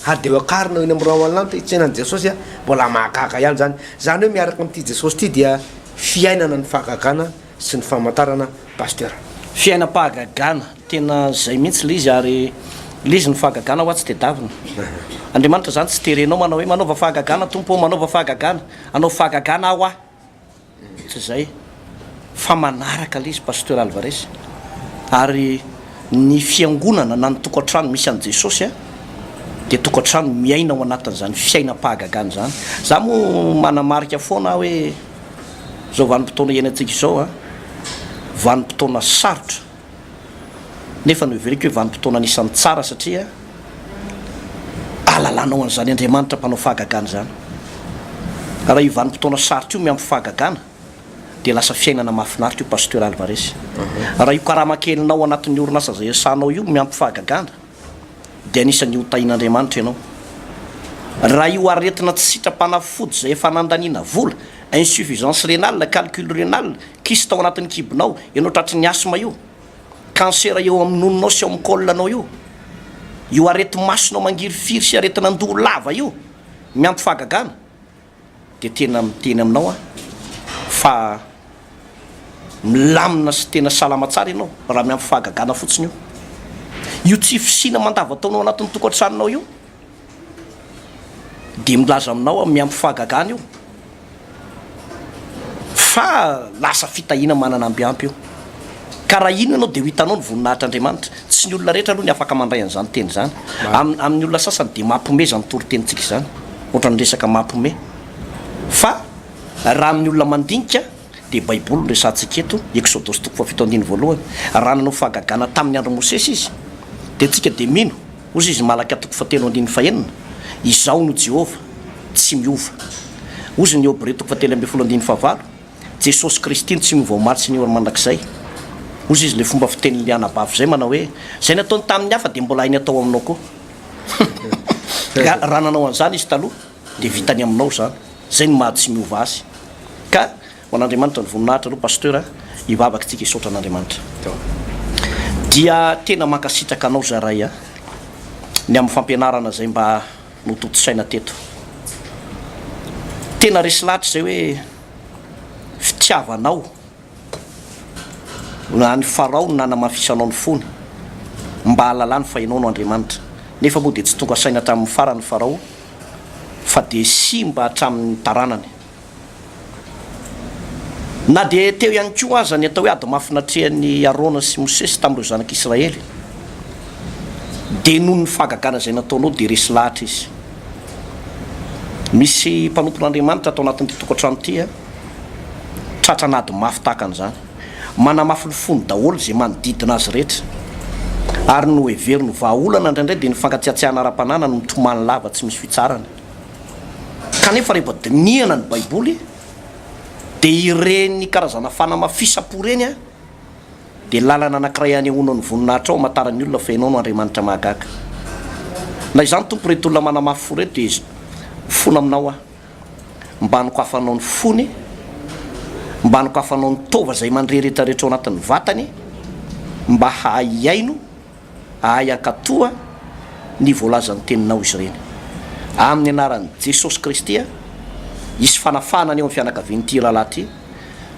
ary dia ho akarina eny amin'ny rahona lanitra hitsena an'i Jesosy. Mbola mahagaga ihany izany. Izany hoe miaraka amin'ity Jesosy ity dia fiainana ny fahagagana sy ny famantarana Pasteur. Fiainam-pahagagana, tena zay mihitsy le izy ary le izy ny fahagagana hoa tsy tedavina. Andriamanitra zany tsy terenao manao hoe manaova fahagagana Tompo ô, manaova fahagagana, hanao fahagagana aho ah. Tsy zay fa manaraka le izy Pasteur Alvarez ary ny fiangonana na ny tokantrano misy an'i Jesosy dia tokantrano miaina ao anatin'izany fiainam-pahagagana izany. Za moa manamarika foana aho hoe Izao vanim-potoana iainantsika izao an, vanim-potoana sarotra, nefa noheveriko hoe vanim-potoana anisan'ny tsara satria ahalalanao an'izany Andriamanitra mpanao fahagagana izany. Raha io vanim-potoana sarotra io miampy fahagagana dia lasa fiainana mahafinaritra io Pasteur Alvarez. Raha io karama kelinao anatin'ny orinasa izay iasanao io miampy fahagagana, dia anisan'ny ho tahin'Andriamanitra ianao. Raha io aretina tsy sitram-panafody izay efa nandaniana vola, insuffisance rénale, calcul rénal, kyste ao anatin'ny kibonao, ianao tratry ny asthme io, cancer eo amin'ny nononao sy ao amin'ny col-nao io, io areti-masonao mangirifiry sy aretin'andoha lava io, miampy fahagagana, dia tena miteny aminao aho fa milamina sy tena salama tsara ianao raha miampy fahagagana fotsiny io. Io tsy fisiana mandava-taona ao anatin'ny tokantranonao io dia milaza aminao aho miampy fahagagana io fa lasa fitahiana manana amby ampy io. Ka raha hino ianao dia ho hitanao ny voninahitr'Andriamanitra. Tsy ny olona rehetra aloha ny afaka mandray an'izany teny izany. Amin'ny olona sasany dia mampiomehy izany toritenintsika izany. Ohatran'ny resaka mampiomehy. Fa raha amin'ny olona mandinika dia baiboly no resahantsika eto, Eksodosy toko fahafito andininy voalohany. Raha nanao fahagagana tamin'ny andron'i Mosesy izy dia tsika dia mino, hozy izy Malakia toko fahatelo andininy fahenina, Izaho no Jehovah, tsy miova. Hozy ny Hebreo toko fahatelo ambinifolo andininy fahavalo, Jesosy Kristy no tsy miova omaly sy ny eo ary mandrakizay. Hozy izy ilay fomba fitenin'ilay anabavy izay manao hoe, Izay nataony tamin'ny hafa dia mbola hainy atao aminao koa. Ka raha nanao an'izany izy taloha dia vitany aminao izany. Izay no maha tsy miova azy. Ka ho an'Andriamanitra ny voninahitra aloha Pasteur a, hivavaka isika hisaotra an'Andriamanitra. Dia tena mankasitraka anao zaray a, ny amin'ny fampianarana izay mba notontosaina teto. Tena resy lahatra izay hoe fitiavanao. Any Farao no nanamafisanao ny fony, mba hahalalany fa Ianao no Andriamanitra. Nefa moa dia tsy tonga saina hatramin'ny farany Farao, fa dia simba hatramin'ny taranany. Na dia teo ihany koa aza ny atao hoe ady mafy natrehan'i Arona sy Mosesy tamin'ireo zanak'Israely, dia noho ny fahagagana izay nataonao dia resy lahatra izy. Misy mpanompon'Andriamanitra ato anatin'ity tokantrano ity tratran'ady mafy tahaka an'izany. Manamafy ny fony daholo izay manodidina azy rehetra. Ary ny noheveriny ho vahaolana indraindray dia ny fankatsiatsiahana ara-panahy na ny mitomany lava tsy misy fitsarana. Kanefa rehefa dinihana ny Baiboly dia ireny karazana fanamafisam-po ireny dia lalana anankiray hanehoana ny voninahitrao hamantaran'ny olona fa Ianao no Andriamanitra mahagaga. Na izany Tompo ireto olona manamafy fo ireto dia mifona aminao aho mba hanokafanao ny fony, mba hanokafanao ny taova izay mandre rehetrarehetra ao anatin'ny vatany mba hahay hihaino Ahay hankatoa ny voalazan'ny teninao izy ireny. Amin'ny anaran'i Jesosy Kristy, hisy fanafahana anie ao amin'ny fianakavian'ity rahalahy ity,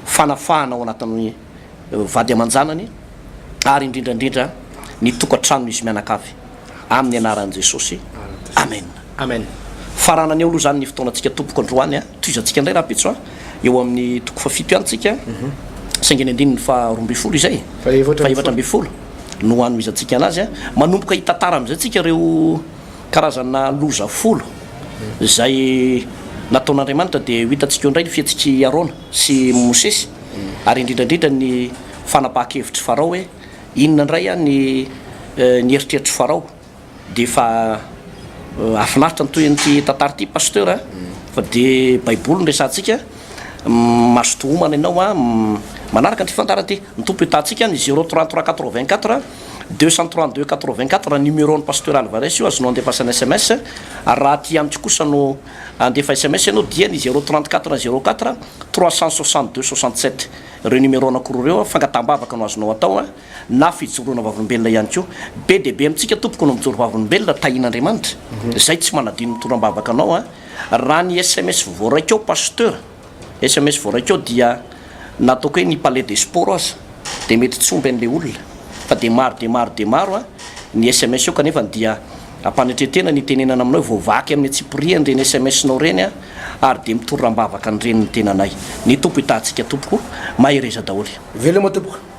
fanafahana ao anatin'ny vady aman-janany, ary indrindra indrindra ny tokantranon'izy mianakavy. Amin'ny anaran'i Jesosy. Amen. Amen. Faranana eo aloha izany ny fotoanantsika tompoko androany a. Tohizantsika indray rahampitso a. Eo amin'ny toko fahafito ihany tsika. Saingy ny andininy faha 12 izay. Faha 14 no hanohizantsika anazy a. Manomboka hitantara amin'izay tsika ireo karazana loza folo izay nataon'Andriamanitra dia ho hitantsika eo indray ny fihetsik'i Arona sy Mosesy ary indrindra indrindra ny fanapahan-kevitr'i Farao hoe inona indray ny ny eritreritr'i Farao. Dia efa hahafinaritra ny tohin'ity tantara ity Pasteur a, fa dia baiboly no resahantsika, mazotoa homana ianao a, manaraka an'ity fandaharana ity, ny Tompo hitahantsika, ny 033 84 232 84 numéro an'i Pasteur Alvarez io azonao andefasana sms, ary raha aty amiko kosa no handefa sms ianao dia ny 034 04 362 67, ireo numéro anankiroa ireo fangataham-bavaka no azonao atao a. na fijoroana vavolombelona ihany koa. Be dia be amintsika tompoko no mijoro vavolombelona, tahian'Andriamanitra. Zay tsy manadino mitondra am-bavaka anao an. Raha ny sms voaraiko ao Pasteur, sms voaraiko ao dia na ataoko hoe ny palais des sports aza dia mety tsy omby an'ilay olona fa dia maro dia maro dia maro an ny sms eo kanefa dia ampanetren-tena ny itenenana aminao hoe voavaky amin'ny antsipiriany ireny sms-nao ireny an ary dia mitorona am-bavaka an'ireny ny tenanay. Ny Tompo hitaha antsika tompoko. Mahereza daholo. Veloma tompoko.